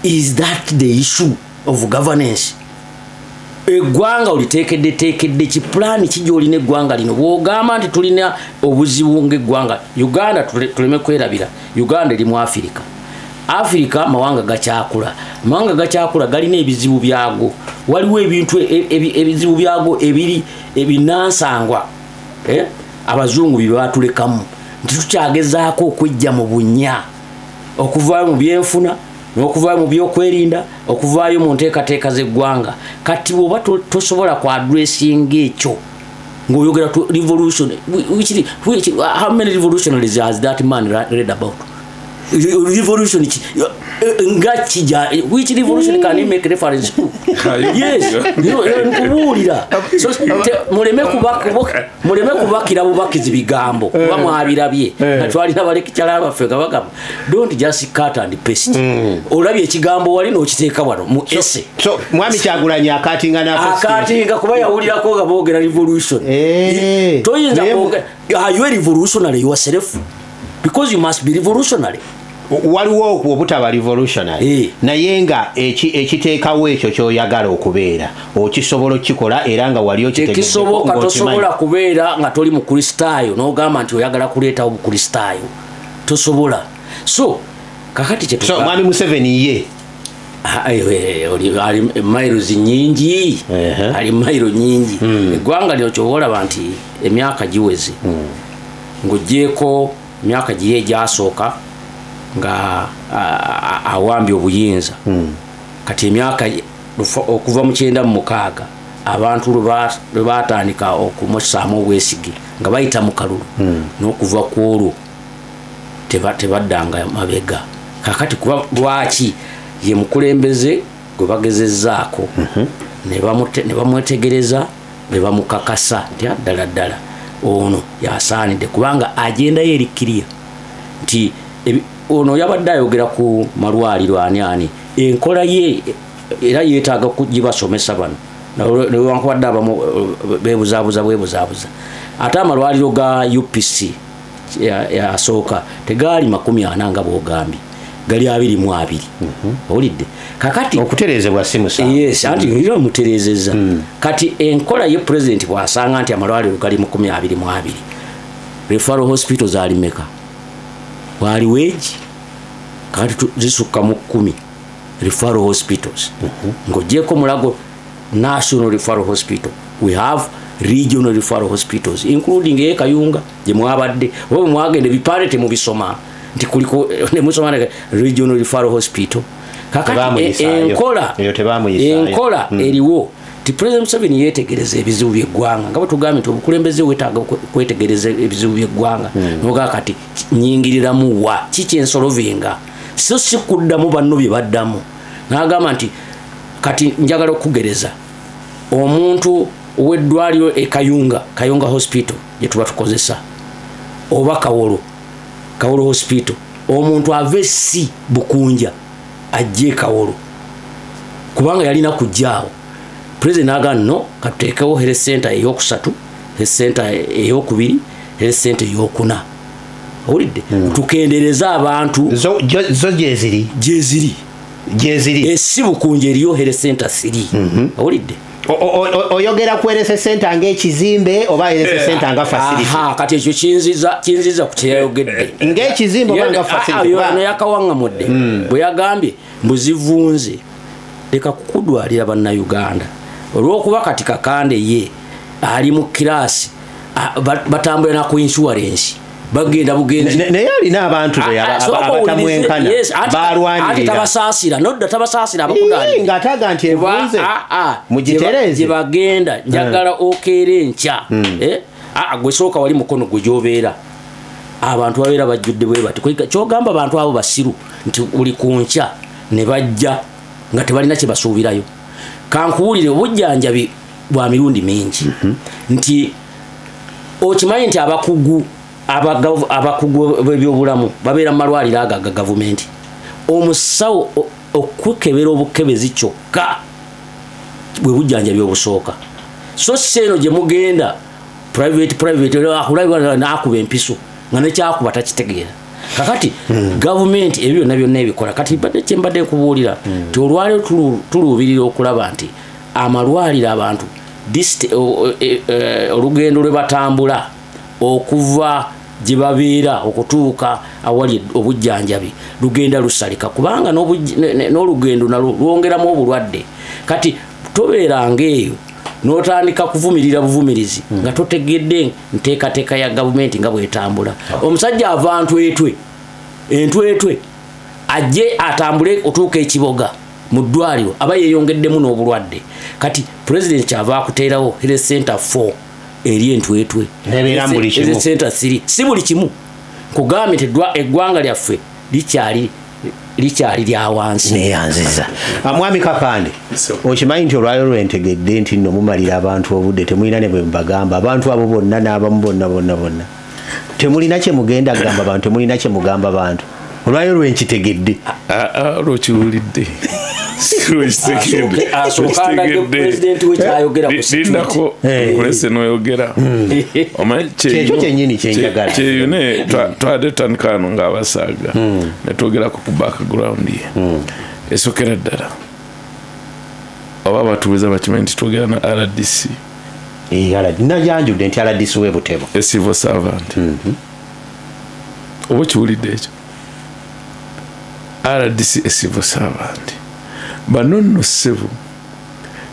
Is that the issue of governance? Eggwanga oliteekedde teekedde ki pulaani ki gy'olina eggwanga lino? Bw'ogamba nti tulina obuzibu ng'eggwanga Uganda, tuleme kwerabira Uganda eri mu Afirika. Afirika mawanga gakyakula, amawanga gakyakula galina ebizibu byago. Waliwo ebintu ebizibu byago ebiri ebinansangwa, abazungu bye batulekamu, nti tukyagezaako okwejja mu bunnya, okuvaayo mu byenfuna n'okuvaayo mu byokwerinda, okuvaayo mu nteekateeka z'eggwanga. Kati bw'oba tosobola ku addressinga ekyo ng'oyogera tu revolution, which, how many revolutionaries has that man read about? Revolution nga kijja, which revolution can you make reference to? Yes, nkubuulira. So muleme kubakira bubakizi bigambo kuba mwabirabye. Twalina balekikyala baffe nga bagamba don't just cut and paste. Olabye ekigambo wali n'okiteeka wano mu essay. So Mwami Kyagulanyi akatinga akatinga kuba yawulirako nga boogera revolution. Toyinza kwogera, are you a revolutionary yourself? Because you must be revolutionary. Waliwo obutaba revolutionary, naye nga ekiteekawo ekyo ky'oyagala okubeera okisobola okukikola, era nga wali okitegeddeko. Tekisoboka, tosobola kubeera nga toli mukristaayo n'ogamba nti oyagala kuleetawo bukristaayo, tosobola. So kakati kye So Mwami Museveni ye ali miles nyingi, ali mailo nyingi. Eggwanga lino ky'oba olaba nti emyaka giweze, ng'ogyeko emyaka giye egyasooka nga awambye obuyinza. Kati emyaka okuva mu 96 abantu lwe batandika okumussaamu obwesige nga bayita mu kalulu, n'okuva ku olwo tebaddanga mabega. Kakati kuba lwaki ye mukulembeze gwe bagezezzaako ne bamwetegereza Be bamukakasa nti ddala ddala ono yasaanidde, kubanga agenda ye eri clear nti ono yabadde ayogera ku malwaliro ani ani, enkola ye era yeetaaga kugibasomesa bano, newankubadde abamu beebuzaabuza. Ate amalwaliro ga UPC yasooka tegaali 40 nga bw'ogambye, gali 22. Owulidde? Kakati okutereezebwa si musango. Yes, anti era mutereezezza. Kati enkola ye president bw'asanga nti amalwaliro gali 22, referral hospitals ali meka? Wali weegi kati zisukka mu 10 referral hospitals. Ng'oggyeko Mulago National Referral Hospital, we have regional referral hospitals including e Kayunga gye mwabadde, oba bwe mwagenda ebipande temubisoma nti kuliko ne musoma ne regional referral hospital. Kakati Tebamuyisaayo. enkola Eyo tebamuyisaayo. Enkola eriwo ti President Museveni yeetegereza ebizibu by'eggwanga, nga bwe tugambye nti obukulembeze weetaaga kwetegereza ebizibu by'eggwanga. Noga kati nyingiriramu wa kiki ensolovinga, so si kuddamu banno bye baddamu. N'agamba nti kati njagala okugereza omuntu ow'eddwaliro e Kayunga, Kayunga Hospital gye tuba tukozesa, oba Kawolo, Kawolo Hospital, omuntu ave si Bukunja ajje Kawolo, kubanga yalina kujjaawo. President n'agamba no, katuteekewo health center eyokusatu, health center eyokubiri, health center eyokuna. Owulidde? Tukendeereze abantu. Zo gyeziri. Gyeziri. Gyeziri. Esi Bukunja eriyo health center 3. Owulidde? Oyogera ku health center ng'ekizimbe oba health center nga facility? Aha, kati ekyo kinziza ku kyeyayogedde. Ng'ekizimbe oba nga facility? Ono yakawaŋŋamudde. Bwe yagambye mbu zivunze, leka kukudwalira bannayuganda. Olw'okuba kati Kakande ye ali mu kiraasi, batambula na ku insurance, bagenda bugenzi. Naye alina abantu be abatamwenkana, balwanirira. Anti tabasaasira, nodda tabasaasira abakudwalira. Ng'ataga nti evunze, mugitereeze. Gye bagenda, njagala okeera enkya. Gwe sooka wali mukono gwe gy'obeera. Abantu babeera bajjudde bwe bati. Ky'ogamba abantu abo basiru nti buli ku nkya ne bajja nga tebalina kye basuubirayo. Kankuwulire, obujjanjabi bwa mirundi mingi. Nti okimanyi nti abakugu b'ebyobulamu babeera mu malwaliro ago aga gavumenti. Omusawo okukebera obukebezi kyokka bwe bujjanjabi obusooka. So si eno gye mugenda private akulabira n'akuba empiso nga nekyakuba takitegeera. Kakati gavumenti ebyo byonna byonna ebikola. Kati mbadde kye mbadde nkubuulira nti olwaleero tuluubirira okulaba nti amalwaliro abantu olugendo lwe batambula okuva gye babeera okutuuka awali obujjanjabi lugenda lusalika, kubanga n'olugendo nalwo lwongeramu obulwadde. Kati tobeeranga eyo n'otandika kuvumirira buvumirizi nga totegedde nteekateeka ya gavumenti nga bw'etambula. Omusajja ava ntwetwe, entwetwe ajje atambule otuuka ekiboga mu ddwaliro aba yeeyongeddemu n'obulwadde. Kati President kyava akuteerawo health center 4 eri entwetwe, Nebeera mu buli kimu. Health center 3, si buli kimu. Nkugambye nti eggwanga lyaffe likyali lya wansi. Neyanziza. Mwami Kakande, okimanyi nti olwaleero lwentegedde nti nno mumalira abantu obudde, temulina ne bwe mbagamba abantu abo bonna n'abamu bonna bonna bonna, temulina kye mugenda kugamba bantu, temulina kye mugamba bantu. Olwaleero lwenkitegedde. Lwokiwulidde. Asooka andage pulezidenti we kyayogera ku street. Lindako nkulese n'oyogera. Omanyi Kyekyo kyennyini kye njagala. Kyeyune twadde tutandika wano ng'abasaaga ne twogerako ku background ye. Esookera ddala oba abatuuze bakimanyi nti twogera na RDC. Nayanjudde nti RDC w'e Butebo. A civil servant. Oba okiwulidde ekyo? RDC a civil servant. Bano nno ssebo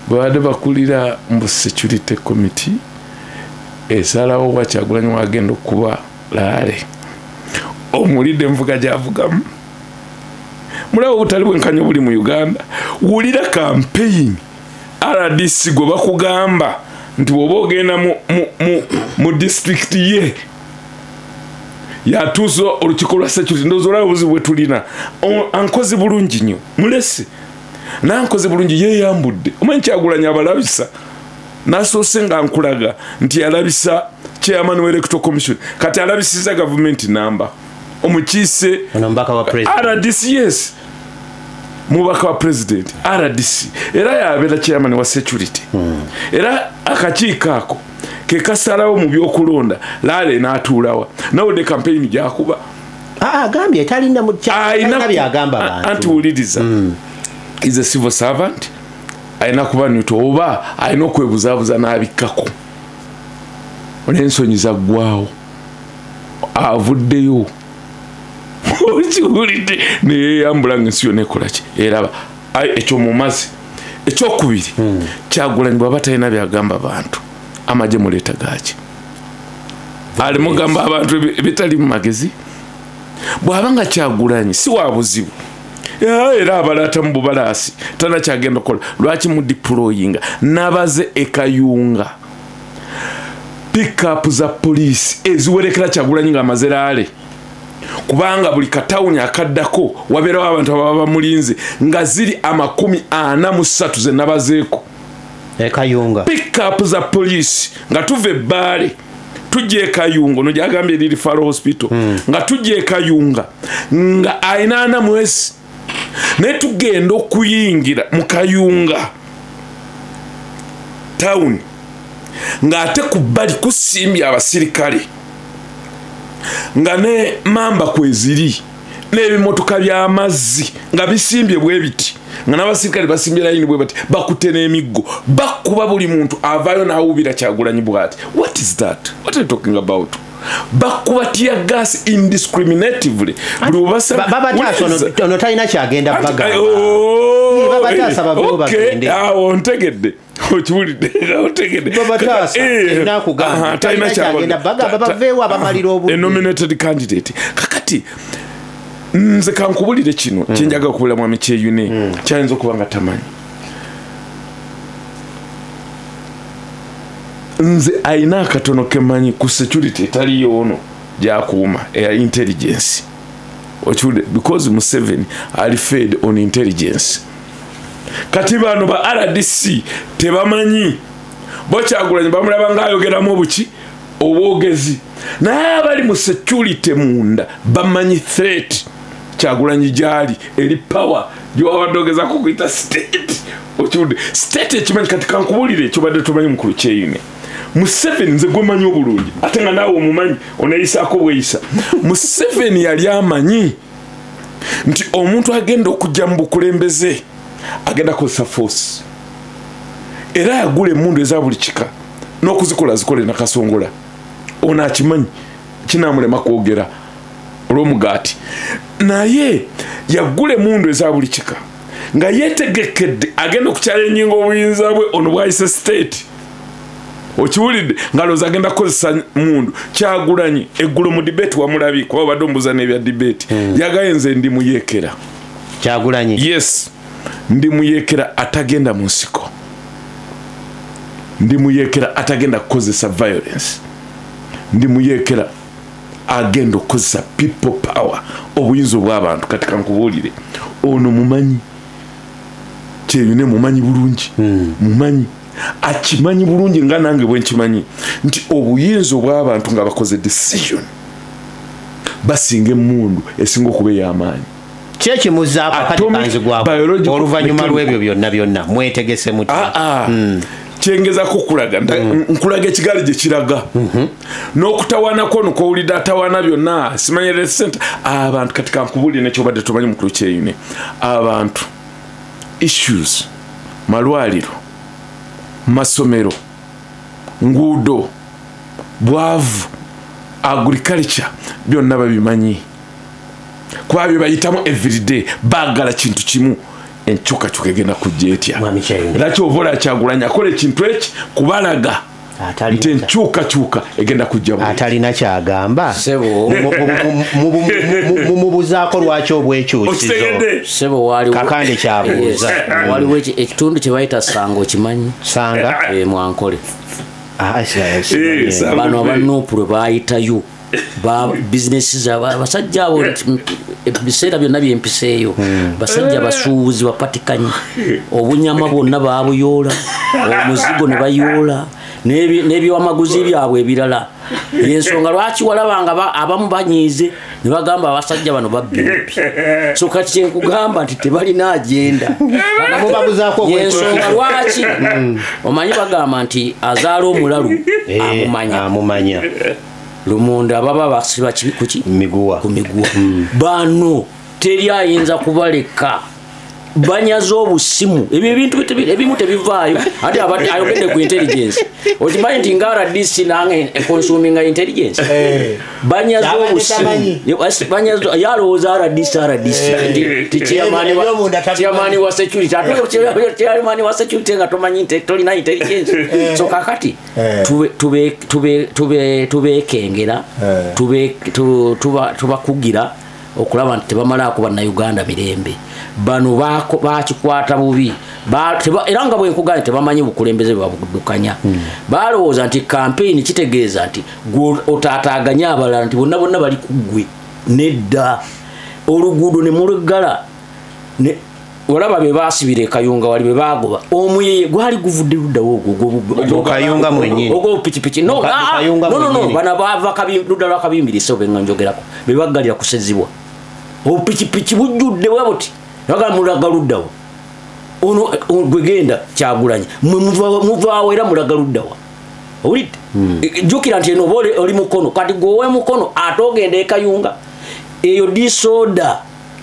babadde bakulira mu security committee esalawo wa Kyagulanyi wagenda okuba laale. Omulidde envuga gy'avugamu. Mulaba obutali bwenkanya obuli mu Uganda. Wulira campaign RDC gwe bakugamba nti bw'oba ogenda mu district ye yatuusa olukiiko lwa security, ndowooza olaba obuzibu bwe tulina. Ankoze bulungi nnyo, mulese nankoze bulungi, yeeyambudde. Omanyi Kyagulanyi abalabisa Nasoose nga nkulaga nti yalabisa chairman wa Electoral Commission, kati alabisiza gavumenti namba omukiise ono mubaka wa president RDC. Yes, mubaka wa president RDC, era yabeera chairman wa security. Era akakiiko ako ke kasalawo mu byokulonda lale n'atuulawa nawudde campaign gyakuba. Agambye talina byagamba bantu. Anti wuliriza, is a civil servant, alina kuba neutral oba alina okwebuzaabuza n'abikkako olw'ensonyi zaggwawo avuddeyo okiwulidde neyeyambula nga ensi yonna ekolaki eraba ekyo mumazi. Ekyokubiri, Kyagulanyi bw'aba talina byagamba bantu, amagye muleeta gaaki? Alimugamba abantu ebitali mu magezi. Bw'aba nga Kyagulanyi si wa buzibu era abalaata mu bubalaasi tanakyagenda okukola, lwaki mu deployinga nabaze ekayunga pickup za poliisi eziwerekera Kyagulanyi ng'amaze rally, kubanga buli katawuni akaddako wabeerawo abantu ababa bamulinze nga ziri 43 ze nabazeeko ekayunga pickup za poliisi nga tuva ebbaale tujja ekayunga ono gyagambye eri referral hospital, nga tujja ekayunga nga ayina 43 naye tugenda okuyingira mu Kayunga tawuni ng'ate ku bbali kusimbye abasirikale nga ne mamba kweziri n'ebimotoka by'amazzi nga bisimbye bwe biti, nga n'abasirikale basimbye layini bwe bati, bakutte n'emiggo bakuba buli muntu avaayo n'awuubira Kyagulanyi bw'ati. What is that? What are you talking about? Bakuba tear gas indiscriminatively. Babataasa ono talina kyagenda bagamba. Babataasa baveewo bagende. Awo ntegedde, okiwulidde, otegedde. Babataasa nakugamba talina kyagenda bagamba, baveewo abamalira obudde. A nominated candidate. Kakati nze kankubulire kino kyenjaga okubulira mwami Kyeyune kyayinza okuba nga tamanyi. Nze ayina akatono kemanyi ku security etaliyo ono gyakuuma eya intelligence. Okiwulidde, because Museveni ali fed on intelligence. Kati bano ba RDC tebamanyi bo Kyagulanyi bamulaba ng'ayogeramu obuki obwogezi, naye abali mu security munda bamanyi threat Kyagulanyi gyali eri power gyewabadde ogezako kuyita state. Okiwulidde, state ekimanyi. Kati kankubulire ekyobadde tomanyi mukulu Kyeyune. Museveni nze gwemanyi obulungi ate nga naawe omumanyi oneeyisaako bweyisa. Museveni yali amanyi nti omuntu agenda okujja mu bukulembeze agenda kukozesa force, era yagula emmundu eza buli kika n'okuzikola zikole nakasongola. Ono akimanyi kinamulema kwogera olw'omugaati, naye yagula emmundu eza buli kika nga yeetegekedde agenda okuchallenginga obuyinza bwe ono bwayise state. Okiwulidde, nga lowooza agenda kukozesa mundu. Kyagulanyi eggulo mu debate wamulabye, kuba obadde ombuuza n'ebya debate, yagaye nze ndi muyeekera. Kyagulanyi? Yes, ndi muyeekera atagenda mu nsiko, ndi muyeekera atagenda kukozesa violence, ndi muyeekera agenda okukozesa people power, obuyinza obw'abantu. Kati kankubuulire, ono mumanyi Kyeyune, mumanyi bulungi, mumanyi akimanyi bulungi nga nange bwe nkimanyi nti obuyinza obw'abantu nga bakoze decision basinga emmundu esinga okuba ey'amaanyi. Kyekimuzaako kati kanzigwako oluvannyuma lw'ebyo byonna byonna mwetegese mutya? Kyengezako okulaga, nkulaga ekigaali gye kiraga n'okutawaanako ono kwowulidde atawaana byonna simanyere center abantu. Kati kankubulire nekyobadde tomanyi mukulu Kyeyune, abantu issues malwaliro, masomero, nguudo, bwavu, agriculture byonna babimanyi kuba bye bayitamu everyday. Baagala kintu kimu, enkyukakyuka egenda kujja etya. Era kyova olaba Kyagulanyi akola ekintu eki kubalaga nti enkyukakyuka egenda kujja. Atalina kyagamba mumubuzaako lwaki obwekyusizo. Kakande kyabuuza. Waliwo ekitundu kye bayita Sanga, okimanyi? Sanga Mwankole. Bano abanuupu lwe bayitayo ba bizinesi zaabwe abasajja abo Ebiseera byonna byempiseeyo basajja basuubuzi bapatikanyi, obunyama bwonna baabuyoola, omuzigo ne bayoola, n'ebyamaguzi byabwe ebirala. Yensonga lwaki walabanga abamu banyiize ne bagamba abasajja bano babbi. So kati kyenkugamba nti tebalina agenda. Yensonga lwaki omanyi bagamba nti azaala omulalu amumanya. Lumonde ababa basiba kuki? Miguwa. Ku miguwa. Bano teri ayinza kubaleka. Banyaza obusimu. Ebyo ebintu ebimu tebivaayo. Ate abadde ayogedde ku intelligence. Okimanyi nti nga RDC nange consuming intelligence. Banyaza obusimu. Banyaza yalowooza RDC. Nti chairman wa security. Ate chairman wa security nga tomanyi tolina intelligence. So kakati tubekengera, tubakugira okulaba nti tebamalaako bannayuganda mirembe. Bano bakikwata bubi. Era nga bwe nkugambye tebamanyi bukulembeze bwe babudukanya. Balowooza nti campaign kitegeeza nti gwe otaataaganya abalala nti bonna bonna bali ku ggwe. Nedda. Oluguudo ne muluggala. Olaba be baasibira e Kayunga wali be baagoba. Omuyeye gwali guvudde luddawo ogwo. Kayunga mwennyini. Ogwo pikipiki. No, no. Bano baava ludda lwa Kabimbiri so be nga njogerako. Be baggalira kusezibwa. Obupikipiki bujjudde bwe buti. Bagamba mulaga luddawo. Ono gwe genda Kyagulanyi. Mmwe muvaawo era mulaga luddawa. Owulidde? Jjukira nti eno oba oli mukono. Kati gwe ow'emukono ate ogenda e Kayunga. Eyo disorder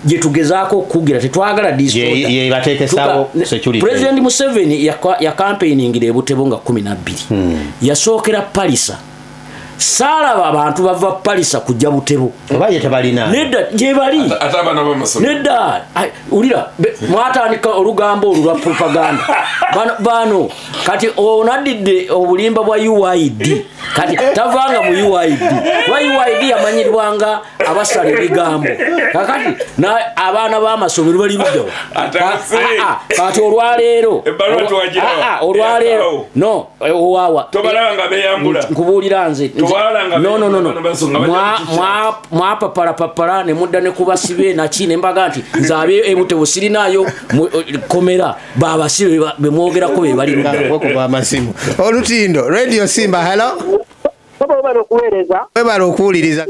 gye tugezaako okukugira, tetwagala disorder. Ye bateekesawo security. President Museveni yakampainingira e Butebo nga 12. Yasookera Palisa. Saalaba abantu bava Palisa kujja Butebo. Oba ye tebalina. Nedda gye bali. Ate abaana b'amasomero. Nedda. Wulira, mwatandika olugambo olwo lwa propaganda. Bano kati onaddidde obulimba bwa UID. Kati tavanga mu UID. Wa UID yamanyirwanga abasala ebigambo. Kakati abaana b'amasomero bali luddawa. Kati olwaleero. Olwaleero. No, owawa. Tobalaba nga beeyambula. Nkubuulira nze. No. Mwapapala ne mudda ne kubasibe naki ne mbaga nti nze abe ebutebo sirinaayo komera babasibe be mwogerako be bali ludda. Okuba amasimu. Olutindo, Radio Simba, hello. Baba okuweereza. Webale okuwuliriza.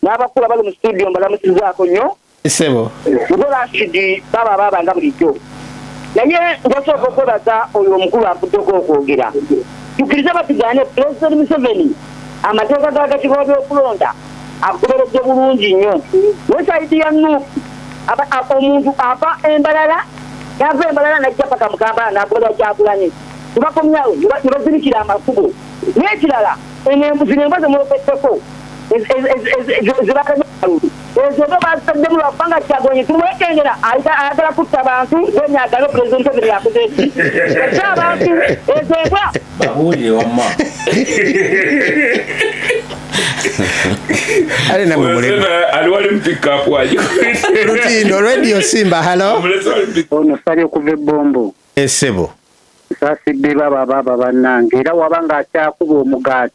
N'abakulu abali mu studio mbalamusizaako nnyo. Ssebo. Rashidi baba baba nga bulijjo. Naye njasooka okwebaza oyo omukulu avuddeko okwogera. Tukkirize batugaane President Museveni amateeka g'akakiiko k'ebyokulonda agoberedde bulungi nnyo. Website ya NUP omuntu ava embalala n'ava embalala n'ajja paka mu Kampala n'agoberera Kyagulanyi. Tebakomyawo ne bazibikira amakubo. N'ekirala zino embwa ze mwogeddeko zibakanya ezo bo bazitaddemu lwakubanga Kyagulanyi tumwekengera ayagala kutta bantu benyagala President Museveni yakoze ki. Ate abantu ezo embwa babuulire wamma. Ale na mumulema. Aliwali mpika hapo aje. Lutindo, Radio Simba, hello. Ono sali okuva ebombo. Esebo. Saasidde baba bannange era wabanga akyakuba omugaati.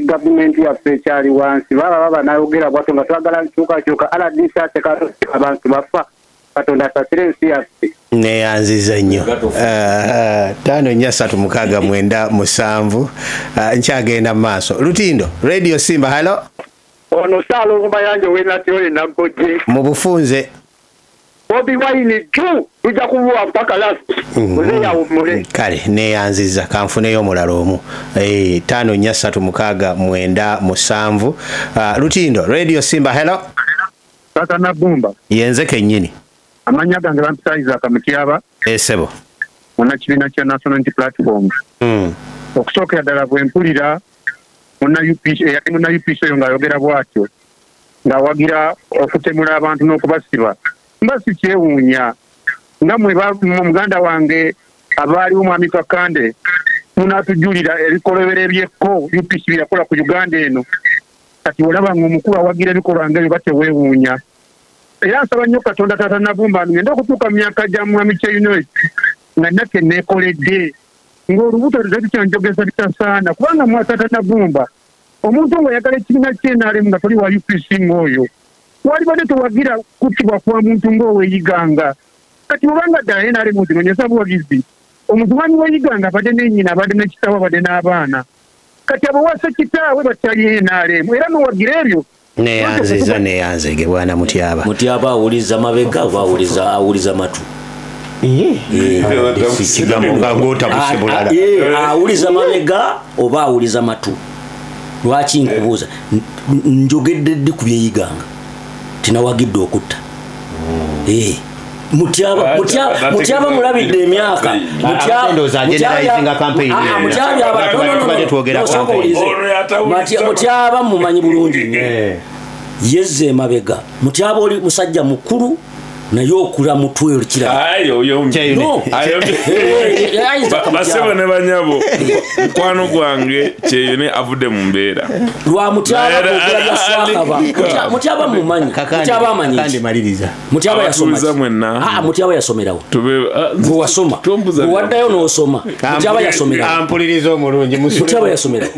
Gavumenti yaffe ekyali wansi. Baba nayogera bw'atyo nga twagala nkyukakyuka RDC aseka abantu bafa. Katonda asasire ensi yaffe. Neyanziza nnyo. 5 4 3 6 9 7 nkyagenda mu maaso. Lutindo, Radio Simba, hello. Ono Saalongo Mayanja w'e Naggoje. Mu bufunze. Bobi Wine juu tujja kubuwa mpaka last. Muzeeyi awummule. Kale neyanziza kanfuneyo omulala omu. 5 4 3 6 9 7 Lutindo, Radio Simba, hello. Tata Nabumba. Yenze kennyini. Amannya gange bampita Isaac Mutyaba. Esebo. Munnakibiina kya National Unity Platform. Okusookera ddala bwe mpulira munna UPC eyali munna UPC oyo ng'ayogera bw'atyo ng'awagira okutemula abantu n'okubasiba. Mba sikyewuunya nga mwe muganda wange abaaliwo Mwami Kakande munaatujulira ebikolobero ebyekko UPC bye yakola ku Uganda eno. Kati olaba ng'omukulu awagira ebikolwa ng'ebyo bateweewuunya. Era nsaba nnyo Katonda Taata Nabumba ngenda okutuuka mu myaka gya Mwami Kyeyune nga naffe neekoledde ng'olubuto tetukyanjogeza bitasaana kubanga mwa Taata Nabumba omuntu ng'oyagala ekibiina ky'NRM nga toli wa UPC ng'oyo Walibadde towagira kuttibwa kwa muntu ng'oweyiganga. Kati bw'obanga ddala NRM ozinoonyeza buwagizi, omugumanyi w'eyiganga abadde ne nnyina, abadde ne kitaawe, abadde n'abaana. Kati abo wasa kitaawe batali NRM era n'owagira ebyo. Neyanziza neyanzege bwana Mutyaba. Mutyaba awuliza mabega oba awuliza matu? Awuliza mabega oba awuliza matu? Lwaki nkubuuza? Njogedde ddi ku byeyiganga tinawagidde okutta. Mutyaba mulabidde emyaka. Mutyaba mumanyi bulungi nnyo. Yezze emabega. Mutyaba oli musajja mukulu naye okula mutwe olukira. Basebo ne banyabo mukwano gwange Kyeyune avudde mu mbeera. Lwa Mutyaba okwogera bya Swakaba. Mutyaba mumanyi. Mutyaba amanyi. Mutyaba yasoma. Mutyaba yasomerawo. Gwe wasoma. Gwe waddayo n'osoma. Mutyaba yasomerawo. Ampuliriza omulungi. Mutyaba yasomerawo.